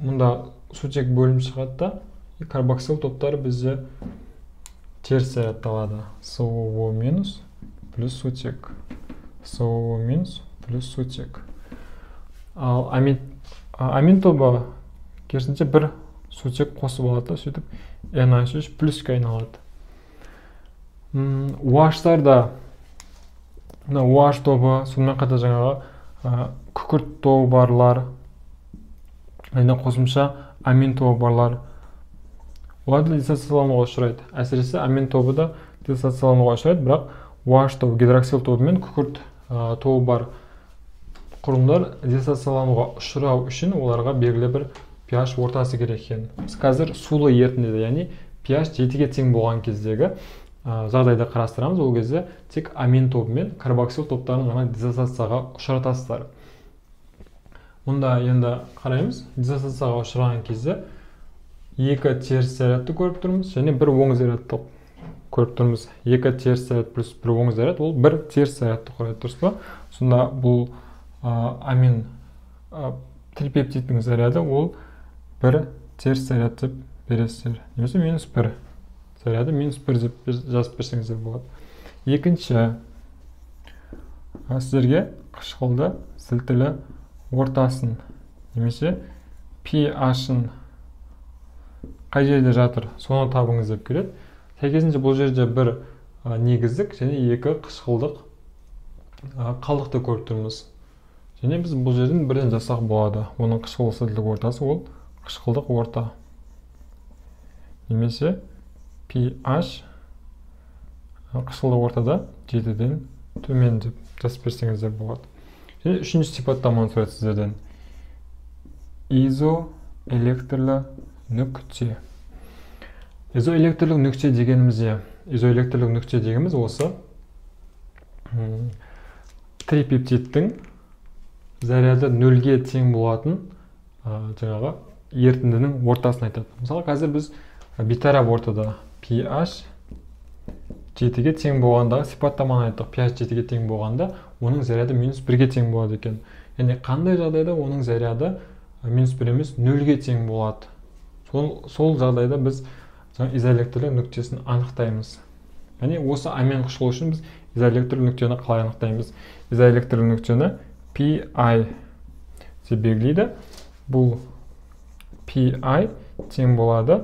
мұнда сутек бөлініп шығады да, карбоксил топтары бізде теріс зарядталады. SOO минус плюс сутек. SOO минус плюс сутек. Ал амин тобы керісінше бір сутек қосып алады, сөйтіп NH3 плюске айналады. OH-тар да Мына OH тобы, сонымен қатар жаңағы күкірт тобы барлар, және қосымша амин тобы барлар, олар да диссоциациялануға ұшырайды. Әсіресе амин тобы да диссоциациялануға ұшырайды, бірақ OH тобы, гидроксил тобы мен күкірт тобы бар құрылымдар диссоциациялануға ұшырау үшін оларға белгілі бір pH ортасы керек екен. Біз қазір сулы ерітіндіде, яғни pH 7-ге тең болған кездегі жағдайды қарастырамыз. Ол кезде тек амин тобы мен карбоксил топтарын ғана диссоциацияға ұшыратасыздар. Мұнда енді қараймыз, диссоциацияға ұшыраған кезде екі теріс зарядты көріп тұрмыз және бір оң зарядты көріп тұрмыз. Екі теріс заряд плюс бір оң заряд, ол бір теріс зарядты құрайды, дұрыс па? Сонда бұл амин трипептидтің заряды ол бір теріс заряд деп бересіздер, немесе минус бір заряды минус бір деп жазып берсеңіздер болады. Екінші, сіздерге қышқылды сілтілі ортасын немесе pH-ын қай жерде жатыр, соны табыңыз деп келеді. Сәйкесінше бұл жерде бір негіздік және екі қышқылдық қалдықты көріп тұрмыз. Және біз бұл жерден бірден жасақ болады. Оның қышқылдық сілтілік ортасы ол қышқылдық орта. Немесе pH қышқылдық ортада 7-ден төмен деп жазып берсеңіздер болады. Және үшінші сипаттаманы сұрайды сіздерден. Изоэлектрлі нүкте. Изоэлектрлік нүкте дегеніміз не? Изоэлектрлік нүкте дегеніміз осы трипептидтің заряды нөлге тең болатын жаңағы ерітіндінің ортасын айтады. Мысалы, қазір біз бейтарап ортада pH 7-ге тең болғандағы сипаттаманы айттық. pH 7-ге тең болғанда оның заряды минус 1-ге тең болады екен. Яғни қандай жағдайда оның заряды минус 1 емес 0-ге тең болады. Сол жағдайда біз изоэлектрлік нүктесін анықтаймыз. Яғни осы амин қышқылы үшін біз изоэлектрлік нүктені қалай анықтаймыз? Изоэлектрлік нүктені PI деп белгілейді. Бұл PI тең болады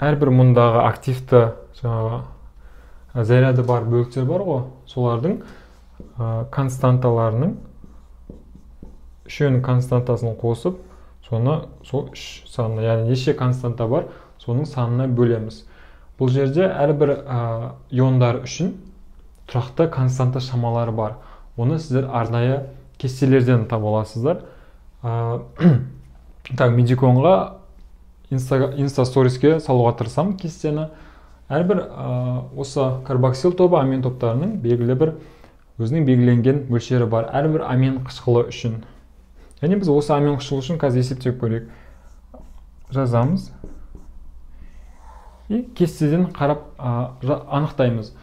әрбір мұндағы активті жаңағы заряды бар бөліктер бар ғой, солардың константаларының үшеуінің константасын қосып, соны сол үш санына, яғни неше константа бар, соның санына бөлеміз. Бұл жерде әрбір иондар үшін тұрақты константа шамалары бар. Оны сіздер арнайы кестелерден таба аласыздар. Так, Медиконға инста сториске салуға тырысамын кестені. Әрбір осы карбоксил тобы амин топтарының белгілі бір өзінің белгіленген мөлшері бар әрбір амин қышқылы үшін. Және біз осы амин қышқылы үшін қазір есептеп көрейік. Жазамыз. И кестеден қарап анықтаймыз.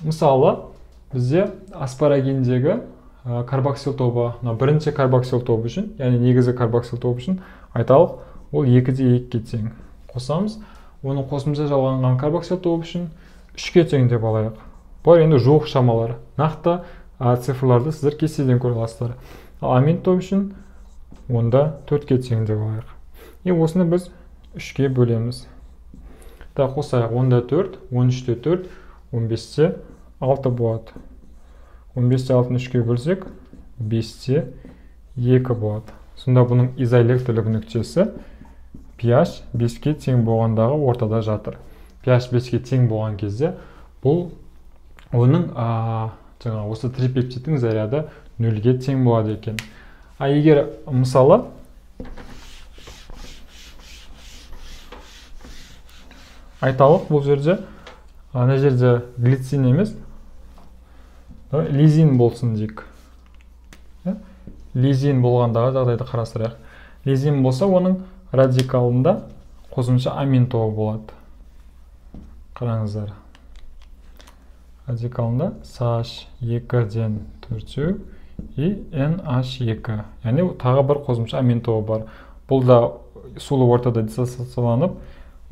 Мысалы, бізде аспарагиндегі карбоксил тобы, бірінші карбоксил тобы үшін, яғни негізгі карбоксил тобы үшін айталық, ол 2-де 2-ге тең. Қосамыз. Оның қосымша жалғанған карбоксил тобы үшін 3-ге тең деп алайық. Бұлар енді жуық шамалар. Нақты цифрларды сіздер кестеден көре аласыздар. Ал амин тобы үшін онда 4-ге тең деп алайық. И осыны біз 3-ге бөлеміз. Так, қосайық. 10-да 4, 13-те 4, 15-те 6 болады. 15-те 6-ны 3-ге бөлсек, 5-те 2 болады. Сонда бұның изоэлектрлік нүктесі pH 5-ке тең болғандағы ортада жатыр. pH 5-ке тең болған кезде бұл оның жаңағы осы трипептидтің заряды 0-ге тең болады екен. А егер мысалы айталық, бұл жерде ана жерде глицин емес, лизин болсын дейік. Лизин болғандағы жағдайды қарастырайық. Лизин болса, оның радикалында қосымша амин тобы болады. Қараңыздар. Радикалында SH2-ден 4 и NH2. Яғни тағы бір қосымша амин тобы бар. Бұл да сулы ортада диссоциацияланып,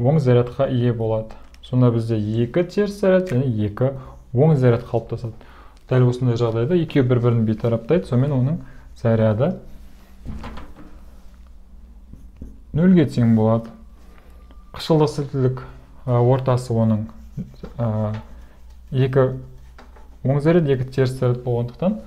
оң зарядқа ие болады. Сонда бізде 2 теріс заряд және 2 оң заряд қалыптасады. Дәл осындай жағдайда екеуі бір-бірін бейтараптайды, сонымен оның заряды 0-ге тең болады. Қышқылдық сілтілік ортасы оның 2 Оң заряд, 2 теріс заряд болғандықтан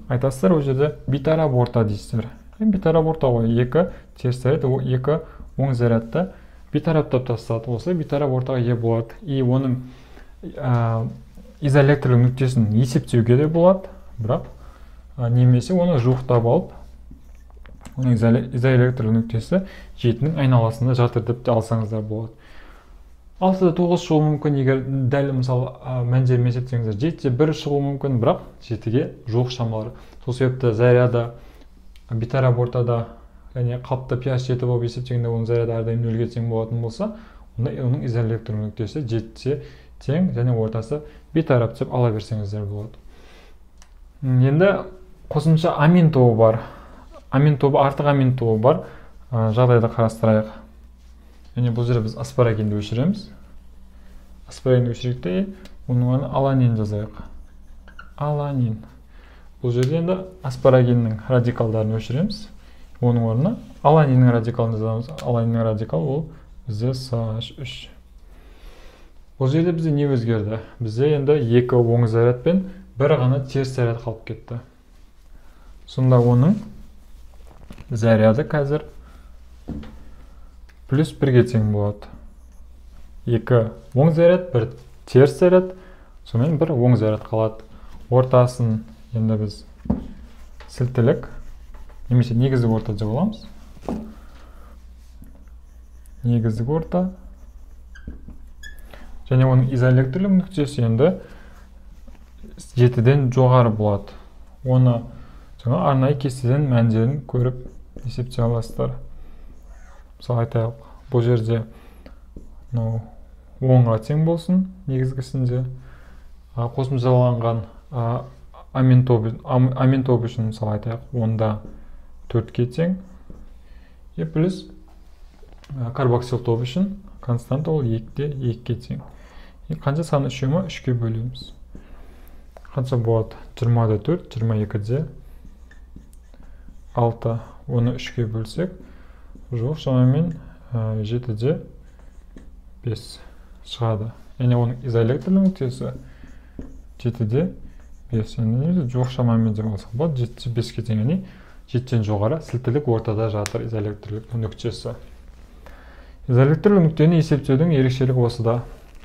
айтасыздар, ол жерде бейтарап орта дейсіздер. Бейтарап орта ғой, 2 теріс заряд, 2 оң зарядты бейтараптап тастады. Осылай бейтарап ортаға ие болады. И оның изоэлектрлік нүктесін есептеуге де болады, бірақ немесе оны жуықтап алып, оның изоэлектрлік нүктесі 7-нің айналасында жатыр деп те алсаңыздар болады. 6-9 шығуы мүмкін, егер дәл мысалы мәндермен есептесеңіздер 7-1 шығуы мүмкін, бірақ 7-ге жуық шамалар. Сол себепті заряды бейтарап ортада, яғни қалыпты pH 7 болып есептегенде оның заряды әрдайым 0-ге тең болатын болса, онда оның изоэлектрлік нүктесі 7-ге тең және ортасы бейтарап деп ала берсеңіздер болады. Енді қосымша амин тобы бар. Амин тобы, артық амин тобы бар жағдайды қарастырайық. Яғни бұл жерде біз аспарагинді өшіреміз. Аспарагинді өшірейік те, оның орнына аланин жазайық. Аланин. Бұл жерде енді аспарагиннің радикалдарын өшіреміз. Оның орнына аланиннің радикалын жазамыз. Аланиннің радикалы ол бізде SH3. Бұл жерде бізде не өзгерді? Бізде енді 2 оң заряд пен 1 ғана теріс заряд қалып кетті. Сонда оның заряды қазір плюс 1-ге тең болады. 2 оң заряд, 1 теріс заряд, сонымен 1 оң заряд қалады. Ортасын енді біз сілтілік немесе негіздік орта деп аламыз. Негіздік орта. Және оның изоэлектрлік нүктесі енді 7-ден жоғары болады. Оны жаңа арнайы кестеден мәндерін көріп есептей аласыздар. Мысалы айтайық, бұл жерде мынау 10-ға тең болсын негізгісінде. Қосымшаланған амин тобы үшін мысалы айтайық, 10-да 4-ке тең. И плюс карбоксил тобы үшін константа ол 2-де 2-ге тең. И қанша саны үшеу ма? 3-ке бөлеміз. Қанша болады? 20-да 4, 22-де 6. Оны 3-ке бөлсек, жоқ, шамамен 7-де 5 шығады. Яғни оның изоэлектрлік нүктесі 7-де 5. Яғни жоқ шамамен деп алсақ болады, 7-де 5-ке тең, яғни 7-ден жоғары сілтілік ортада жатыр изоэлектрлік нүктесі. Изоэлектрлік нүктені есептеудің ерекшелігі осыда.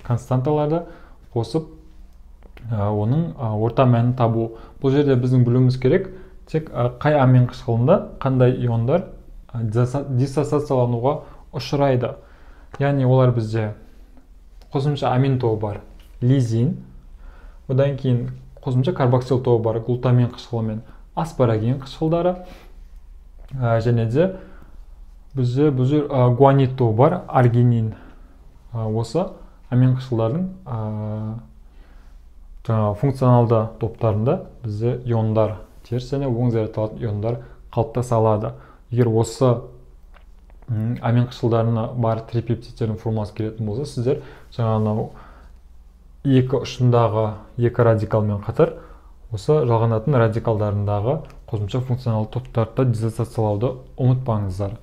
Константаларды қосып, оның орта мәнін табу. Бұл жерде біздің білуіміз керек, тек қай амин қышқылында қандай иондар диссоциациялануға ұшырайды. Яғни олар бізде қосымша амин тобы бар, лизин, одан кейін қосымша карбоксил тобы бар, глутамин қышқылы мен аспарагин қышқылдары, және де бізде бұл жер гуанит тобы бар, аргинин. Осы амин қышқылдардың функционалды топтарында бізде иондар, теріс және оң зарядталатын иондар қалыптаса алады. Егер осы амин қышқылдарына бар трипептидтердің формуласы келетін болса, сіздер жаңағы екі ұшындағы екі радикалмен қатар осы жалғанатын радикалдарындағы қосымша функционалды топтарды диссоциациялауды ұмытпаңыздар.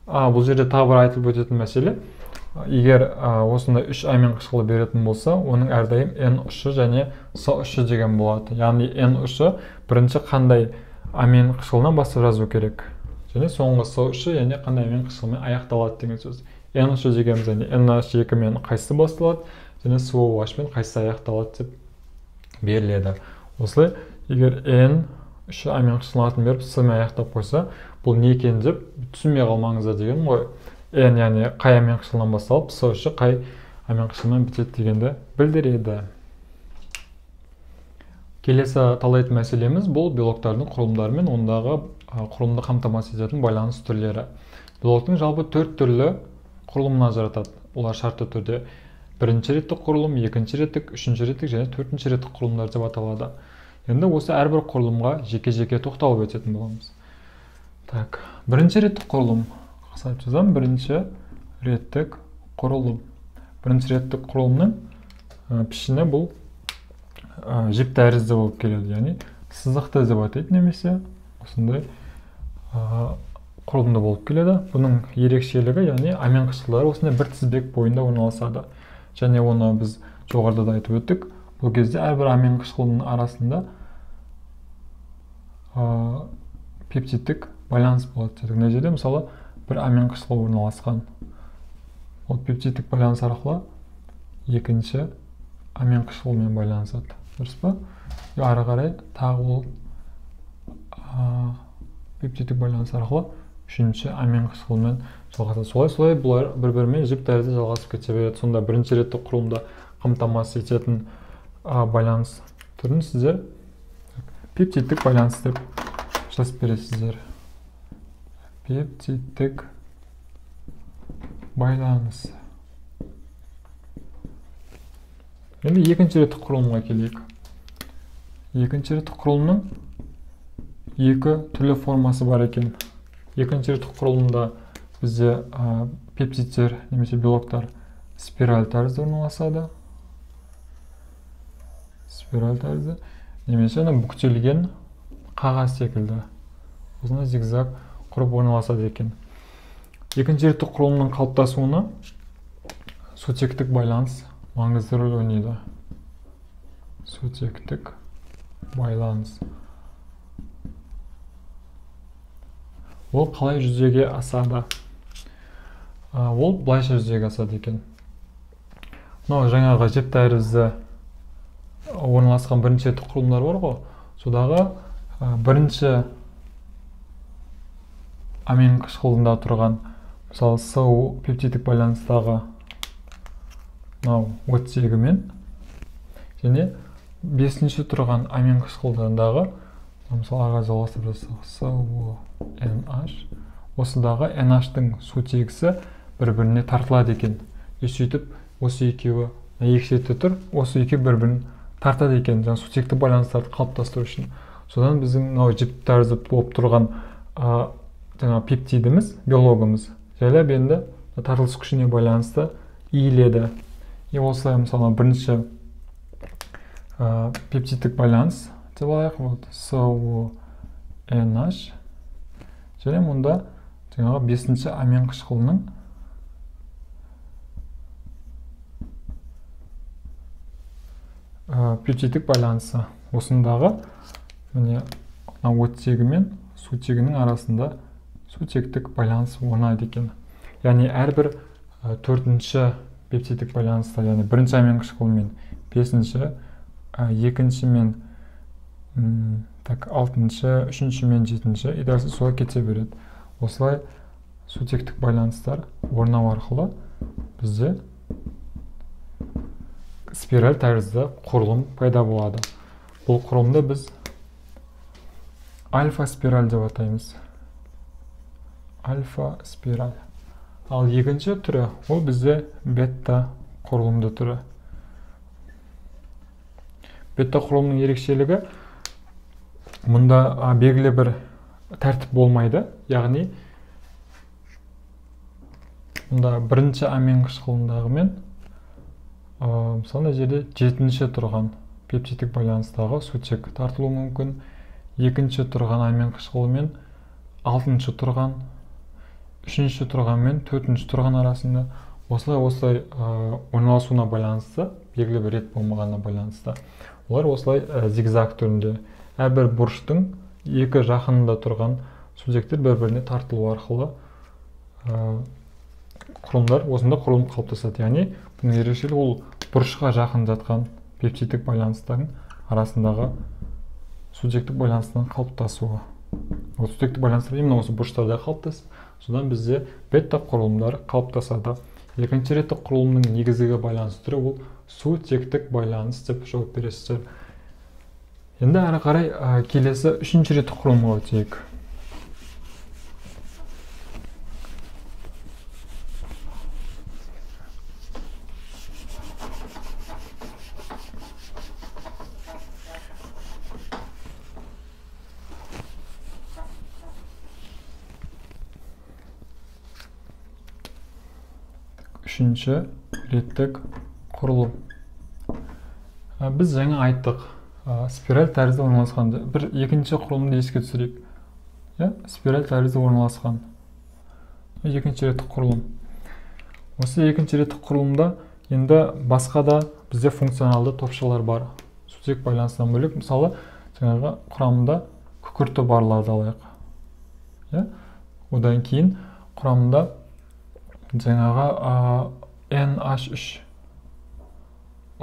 Бұл жерде тағы бір айтылып өтетін мәселе, егер осындай 3 амин қышқылы беретін болса, оның әрдайым N ұшы және С ұшы деген болады. Яғни N ұшы бірінші қандай амин қышқылынан бастап жазу керек, және соңғы С ұшы, яғни қандай амин қышқылымен аяқталады деген сөз. N ұшы дегеніміз, яғни NH2 мен қайсысы басталады және SOH мен қайсысы аяқталады деп беріледі. Осылай егер N ұшы амин қышқылының атын беріп С мен аяқтап қойса, бұл не екен деп түсінбей қалмаңыздар деген ғой. N яғни қай амин қышқылынан басталып, С ұшы қай амин қышқылынан бітеді дегенді білдіреді. Келесі талдайтын мәселеміз бұл белоктардың құрылымдары мен ондағы құрылымды қамтамасыз ететін байланыс түрлері. Белоктың жалпы 4 түрлі құрылымын ажыратады. Олар шартты түрде бірінші реттік құрылым, екінші реттік, үшінші реттік және төртінші реттік құрылымдар деп аталады. Енді осы әрбір құрылымға жеке-жеке тоқталып өтетін боламыз. Так, бірінші реттік құрылым. Қысқартып жазамын, бірінші реттік құрылым. Бірінші реттік құрылымның пішіні бұл жіп тәрізді болып келеді, яғни сызықты деп атайды немесе осындай құрылымды болып келеді. Бұның ерекшелігі, яғни амин қышқылдары осындай бір тізбек бойында орналасады. Және оны біз Жоғарыда да айтып өттік. Бұл кезде әрбір амин қышқылының арасында пептидтік байланыс болады дедік. Мына жерде мысалы бір амин қышқылы орналасқан. Ол пептидтік байланыс арқылы екінші амин қышқылымен байланысады. Дұрыс па? Ары қарай тағы ол пептидтік байланыс арқылы үшінші амин қышқылымен жалғасады. Солай-солай бұлар бір-бірімен жіп тәрізді жалғасып кете береді. Сонда бірінші реттік құрылымда қамтамасыз ететін байланыс түрін сіздер пептидтік байланыс деп жазып бересіздер. Пептидтік байланыс. Енді екінші реттік құрылымға келейік. Екінші реттік құрылымның екі түрлі формасы бар екен. Екінші реттік құрылымда бізде пептидтер немесе белоктар спираль тәрізді орналасады. Спираль тәрізді немесе бүктелген қағаз секілді осындай зигзаг құрып орналасады екен. Екінші реттік құрылымның қалыптасуына сутектік байланыс маңызды рөл ойнайды. Сутектік байланыс. Ол қалай жүзеге асады? Ол былайша жүзеге асады екен. Мынау жаңағы жіп тәрізді орналасқан бірінші реттік құрылымдар бар ғой. Содағы бірінші амин қышқылында тұрған, мысалы, СУ пептидтік байланыстағы мынау оттегімен және бесінші тұрған амин қышқылындағы, мысалы, арға жалғастырып жазсақ, SONH, осыдағы NH-тың сутегісі бір-біріне тартылады екен. И сөйтіп осы екеуі екі шетте тұр, осы екеуі бір-бірін тартады екен, жаңа сутекті байланыстарды қалыптастыру үшін. Содан біздің мынау жіп тәрізді болып тұрған жаңа пептидіміз, белогымыз жайлап енді тартылыс күшіне байланысты иіледі. И осылай, мысалы, бірінші пептидтік байланыс деп алайық, вот SONH, және мұнда жаңағы бесінші амин қышқылының пептидтік байланысы. Осындағы міне мына оттегі мен сутегінің арасында сутектік байланыс орнайды екен. Яғни әрбір төртінші пептидтік байланыста, яғни бірінші амин қышқылымен бесінші, екінші мен так, алтыншы, үшінші мен жетінші, и дальше солай кете береді. Осылай сутектік байланыстар орнау арқылы бізде спираль тәрізді құрылым пайда болады. Бұл құрылымды біз альфа спираль деп атаймыз. Альфа спираль. Ал екінші түрі ол бізде бета құрылымды түрі. Бета құрылымның ерекшелігі мұнда белгілі бір тәртіп болмайды. Яғни мұнда бірінші амин қышқылындағы мен мысалы мына жерде жетінші тұрған пептидтік байланыстағы сутек тартылуы мүмкін. Екінші тұрған амин қышқылы мен алтыншы тұрған, үшінші тұрған мен төртінші тұрған арасында осылай орналасуына байланысты, белгілі бір рет болмағанына байланысты олар осылай зигзаг түрінде әрбір бұрыштың екі жақынында тұрған сутектер бір-біріне тартылу арқылы құрылымдар, осында құрылым қалыптасады. Яғни бұның ерекшелігі ол бұрышқа жақын жатқан пептидтік байланыстардың арасындағы сутектік байланыстың қалыптасуы. Ол сутектік байланыстар именно осы бұрыштарда қалыптасып, содан бізде бета құрылымдар қалыптасады. Екінші реттік құрылымның негізгі байланыс түрі ол сутектік байланыс деп жауап бересіздер. Енді әрі қарай келесі үшінші реттік құрылымға өтейік. Үшінші реттік құрылым. Біз жаңа айттық, спираль тәрізді орналасқан. Бір екінші құрылымды еске түсірейік. Спираль тәрізді орналасқан екінші реттік құрылым. Осы екінші реттік құрылымда енді басқа да бізде функционалды топшалар бар. Сутек байланысынан бөлек, мысалы, жаңағы құрамында күкірті барларды алайық. Иә? Одан кейін құрамында жаңағы NH3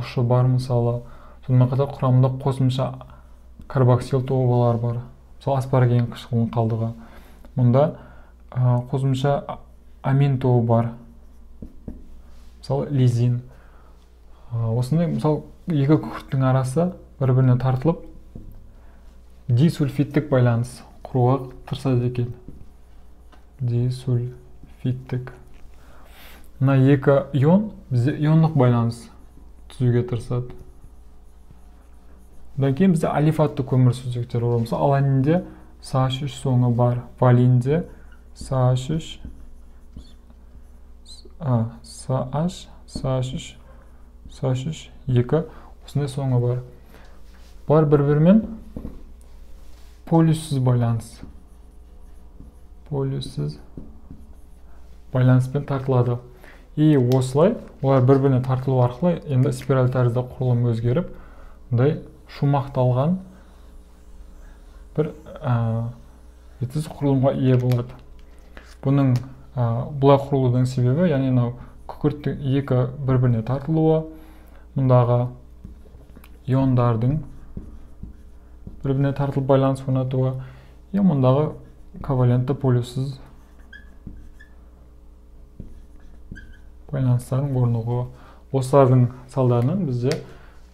ұшы бар, мысалы. Сонымен қатар құрамында қосымша карбоксил тобалар бар. Мысалы, аспараген қышқылының қалдығы. Мұнда қосымша амин тобы бар. Мысалы, лизин. Осындай, мысалы, екі күкірттің арасы бір-біріне тартылып дисульфидтік байланыс құруға тырысады екен. Дисульфидтік. Мына екі ион бізде иондық байланыс түзуге тырысады. Одан кейін бізде алифатты көмірсутектер бар. Мысалы, аланинде SH3 соңы бар, валинде SH3, SH, SH3, SH3, 2 осындай соңы бар. Бұлар бір-бірімен полюссіз байланыс. Полюссіз байланыспен тартылады. И осылай олар бір-біріне тартылу арқылы енді спираль тәрізді құрылым өзгеріп, мындай шумақталған бір ретсіз құрылымға ие болады. Бұның бұлай құрылудың себебі, яғни мынау күкірттің екі бір-біріне тартылуы, мұндағы иондардың бір-біріне тартылып байланыс орнатуы, и мұндағы ковалентті полюссіз байланыстардың орнығуы. Осылардың салдарынан бізде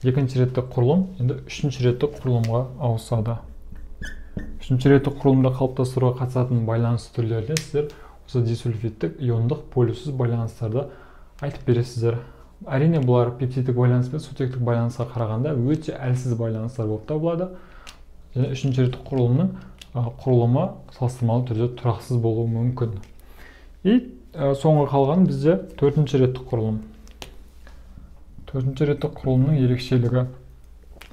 екінші реттік құрылым енді үшінші реттік құрылымға ауысады. Үшінші реттік құрылымды қалыптастыруға қатысатын байланыс түрлеріне сіздер осы дисульфидтік, иондық, полюссіз байланыстарды айтып бересіздер. Әрине, бұлар пептидтік байланыс пен сутектік байланысқа қарағанда өте әлсіз байланыстар болып табылады. Және үшінші реттік құрылымның құрылымы салыстырмалы түрде тұрақсыз болуы мүмкін. И соңғы қалған бізде төртінші реттік құрылым. Төртінші реттік құрылымның ерекшелігі,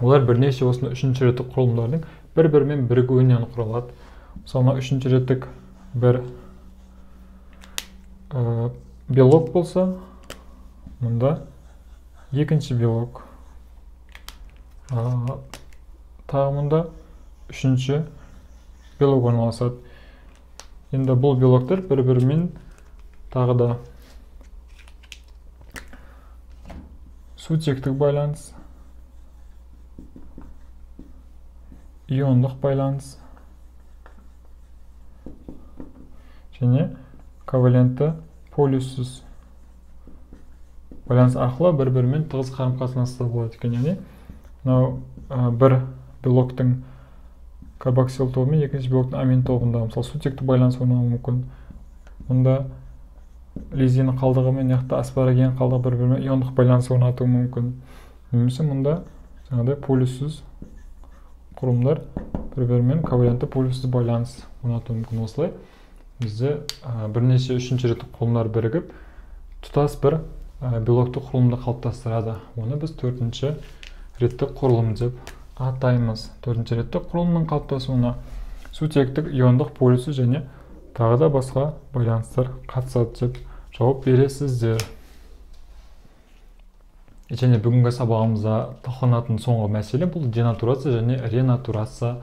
олар бірнеше осындай үшінші реттік құрылымдардың бір-бірімен бірігуінен құралады. Мысалы, үшінші реттік бір белок болса, мұнда екінші белок, тағы мұнда үшінші белок орналасады. Енді бұл белоктар бір-бірімен тағы да сутектік байланыс, иондық байланыс және ковалентті полюссіз байланыс арқылы бір-бірімен тығыз қарым-қатынаста болады екен. Яғни мынау бір белоктың карбоксил тобы мен екінші белоктың амин тобында, мысалы, сутекті байланыс орнауы мүмкін. Мұнда лизин қалдығы мен яқты аспараген қалдығы бір-бірімен иондық байланыс орнатуы мүмкін. Немесе мұнда жаңағыдай полюссіз құрылымдар бір-бірімен ковалентті полюссіз байланыс орнатуы мүмкін. Осылай бізде бірнеше үшінші реттік құрылымдар бірігіп тұтас бір белокты құрылымды қалыптастырады. Оны біз төртінші реттік құрылым деп атаймыз. Төртінші реттік құрылымның қалыптасуына сутектік, иондық, полюссіз және тағы да басқа байланыстар қатысады деп жауап бересіздер. Және бүгінгі сабағымызда талқыланатын соңғы мәселе бұл денатурация және ренатурация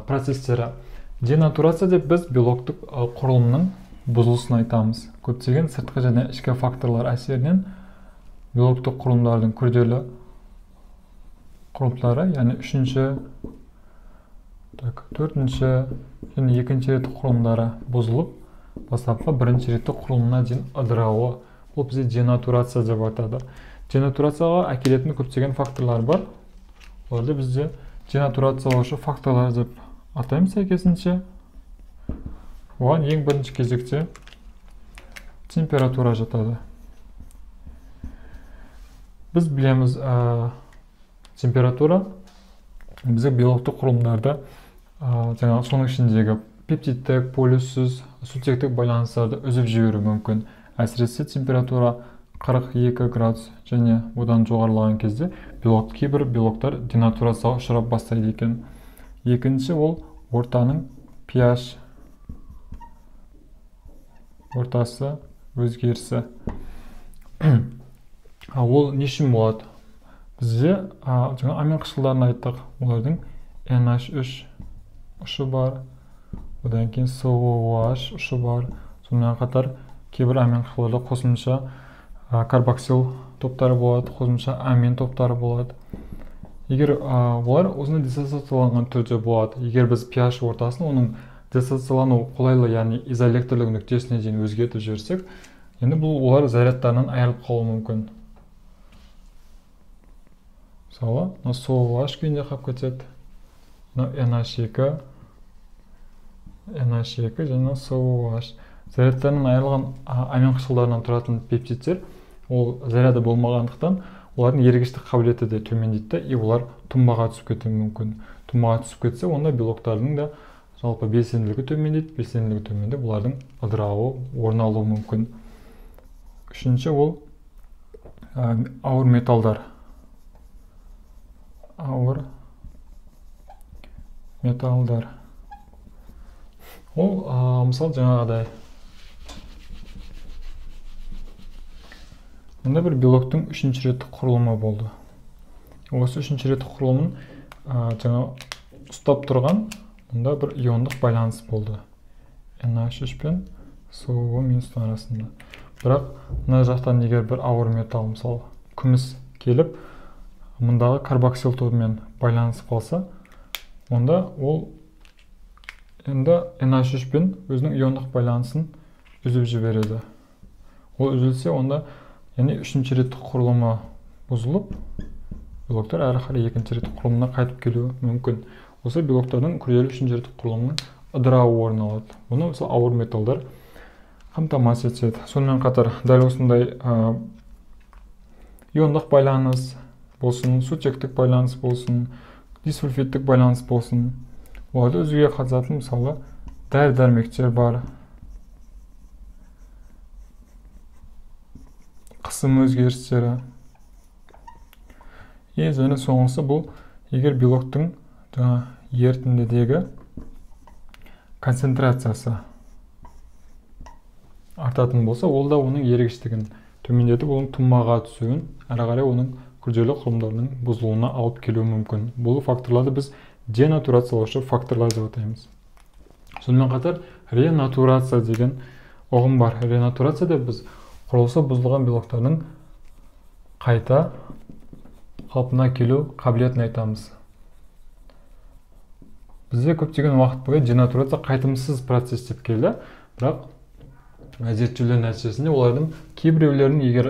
процестері. Денатурация деп біз белоктық құрылымның бұзылысын айтамыз. Көптеген сыртқы және ішкі факторлар әсерінен белоктық құрылымдардың күрделі құрылымдары, яғни үшінші, төртінші және екінші реттік құрылымдары бұзылып, бастапқы бірінші реттік құрылымына дейін ыдырауы. Бұл бізде денатурация деп атады. Денатурацияға әкелетін көптеген факторлар бар. Оларды бізде денатурациялаушы факторлар деп атаймыз сәйкесінше. Оған ең бірінші кезекте температура жатады. Біз білеміз, температура бізде белоктық құрылымдарды, жаңағы соның ішіндегі пептидтік, полюссіз, сутектік байланыстарды үзіп жіберуі мүмкін. Әсіресе температура 42 градус және одан жоғарылаған кезде кейбір белоктар денатурацияға ұшырап бастайды екен. Екінші, ол ортаның pH ортасы өзгерісі. Ол не үшін болады? Бізде жаңа амин қышқылдарын айттық. Олардың NH3 ұшы бар, одан кейін COOH ұшы бар. Сонымен қатар кейбір амин қышқылдарда қосымша карбоксил топтары болады, қосымша амин топтары болады. Егер олар осындай диссоциацияланған түрде болады. Егер біз pH ортасын оның диссоциациялану қолайлы, яғни изоэлектрлік нүктесіне дейін өзгертіп жіберсек, енді бұл олар зарядтарынан айырылып қалуы мүмкін. Мысалы, мына COOH күйінде қалып кетеді, мына NH2, NH2 және COOH. Зарядтарынан айырылған амин қышқылдарынан тұратын пептидтер, ол заряды болмағандықтан олардың ергіштік қабілеті де төмендейді и олар тұнбаға түсіп кетуі мүмкін. Тұнбаға түсіп кетсе, онда белоктардың да жалпы белсенділігі төмендейді, белсенділігі төмендеп, олардың ыдырауы орын алуы мүмкін. Үшінші ол ауыр металдар. Ауыр металдар. Ол мысалы жаңағыдай мында бір белоктың үшінші реттік құрылымы болды. Осы үшінші реттік құрылымын жаңа ұстап тұрған мұнда бір иондық байланыс болды. NH3 пен COO минустың арасында. Бірақ мына жақтан егер бір ауыр металл, мысалы күміс келіп, мұндағы карбоксил тобымен байланысып қалса, онда ол енді NH3 пен өзінің иондық байланысын үзіп жібереді. Ол үзілсе, онда яғни үшінші реттік құрылымы бұзылып, белоктар әрі қарай екінші реттік құрылымына қайтып келуі мүмкін. Осы белоктардың күрделі үшінші реттік құрылымының ыдырауы орын алады. Бұны мысалы ауыр металдар қамтамасыз етеді. Сонымен қатар дәл осындай иондық байланыс болсын, сутектік байланыс болсын, дисульфидтік байланыс болсын, оларды үзуге қатысатын мысалы дәрі-дәрмектер бар. Қысым өзгерістері. Және соңғысы бұл егер белоктың ерітіндідегі концентрациясы артатын болса, ол да оның ергіштігін төмендетіп, оның тұнбаға түсуін, әрі қарай оның күрделі құрылымдарының бұзылуына алып келуі мүмкін. Бұл факторларды біз денатурациялаушы факторлар деп атаймыз. Сонымен қатар ренатурация деген ұғым бар. Ренатурация деп біз құрылысы бұзылған белоктардың қайта қалпына келу қабілетін айтамыз. Бізде көптеген уақыт бойы денатурация қайтымсыз процесс деп келді, бірақ зерттеулер нәтижесінде олардың кейбіреулерінің егер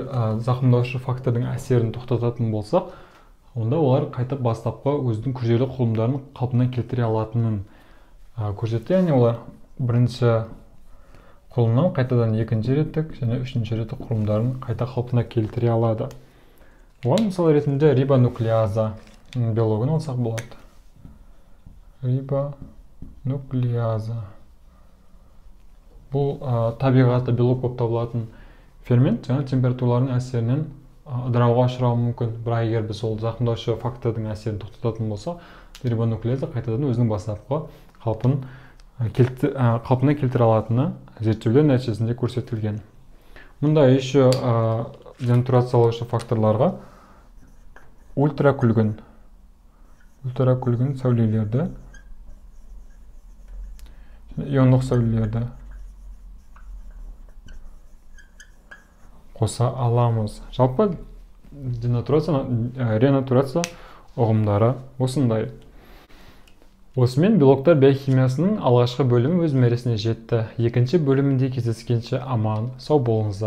зақымдаушы фактордың әсерін тоқтататын болсақ, онда олар қайта бастапқы өзінің күрделі құрылымдарын қалпына келтіре алатынын көрсетті. Яғни олар бірінші құрылымнан қайтадан екінші реттік және үшінші реттік құрылымдарын қайта қалпына келтіре алады. Оған мысал ретінде рибонуклеаза белогын алсақ болады. Рибонуклеаза. Бұл табиғаты белок болып табылатын фермент жаңа температуралардың әсерінен ыдырауға ұшырауы мүмкін. Бірақ егер біз ол зақымдаушы фактордың әсерін тоқтататын болсақ, рибонуклеаза қайтадан өзінің бастапқы қалпына келтіре алатыны зерттеулер нәтижесінде көрсетілген. Мұнда еще денатурациялаушы факторларға ультракүлгін сәулелерді, иондық сәулелерді қоса аламыз. Жалпы денатурация, ренатурация ұғымдары осындай. Осымен белоктар биохимиясының алғашқы бөлімі өз мәресіне жетті. Екінші бөлімінде кездескенше аман, сау болыңыздар.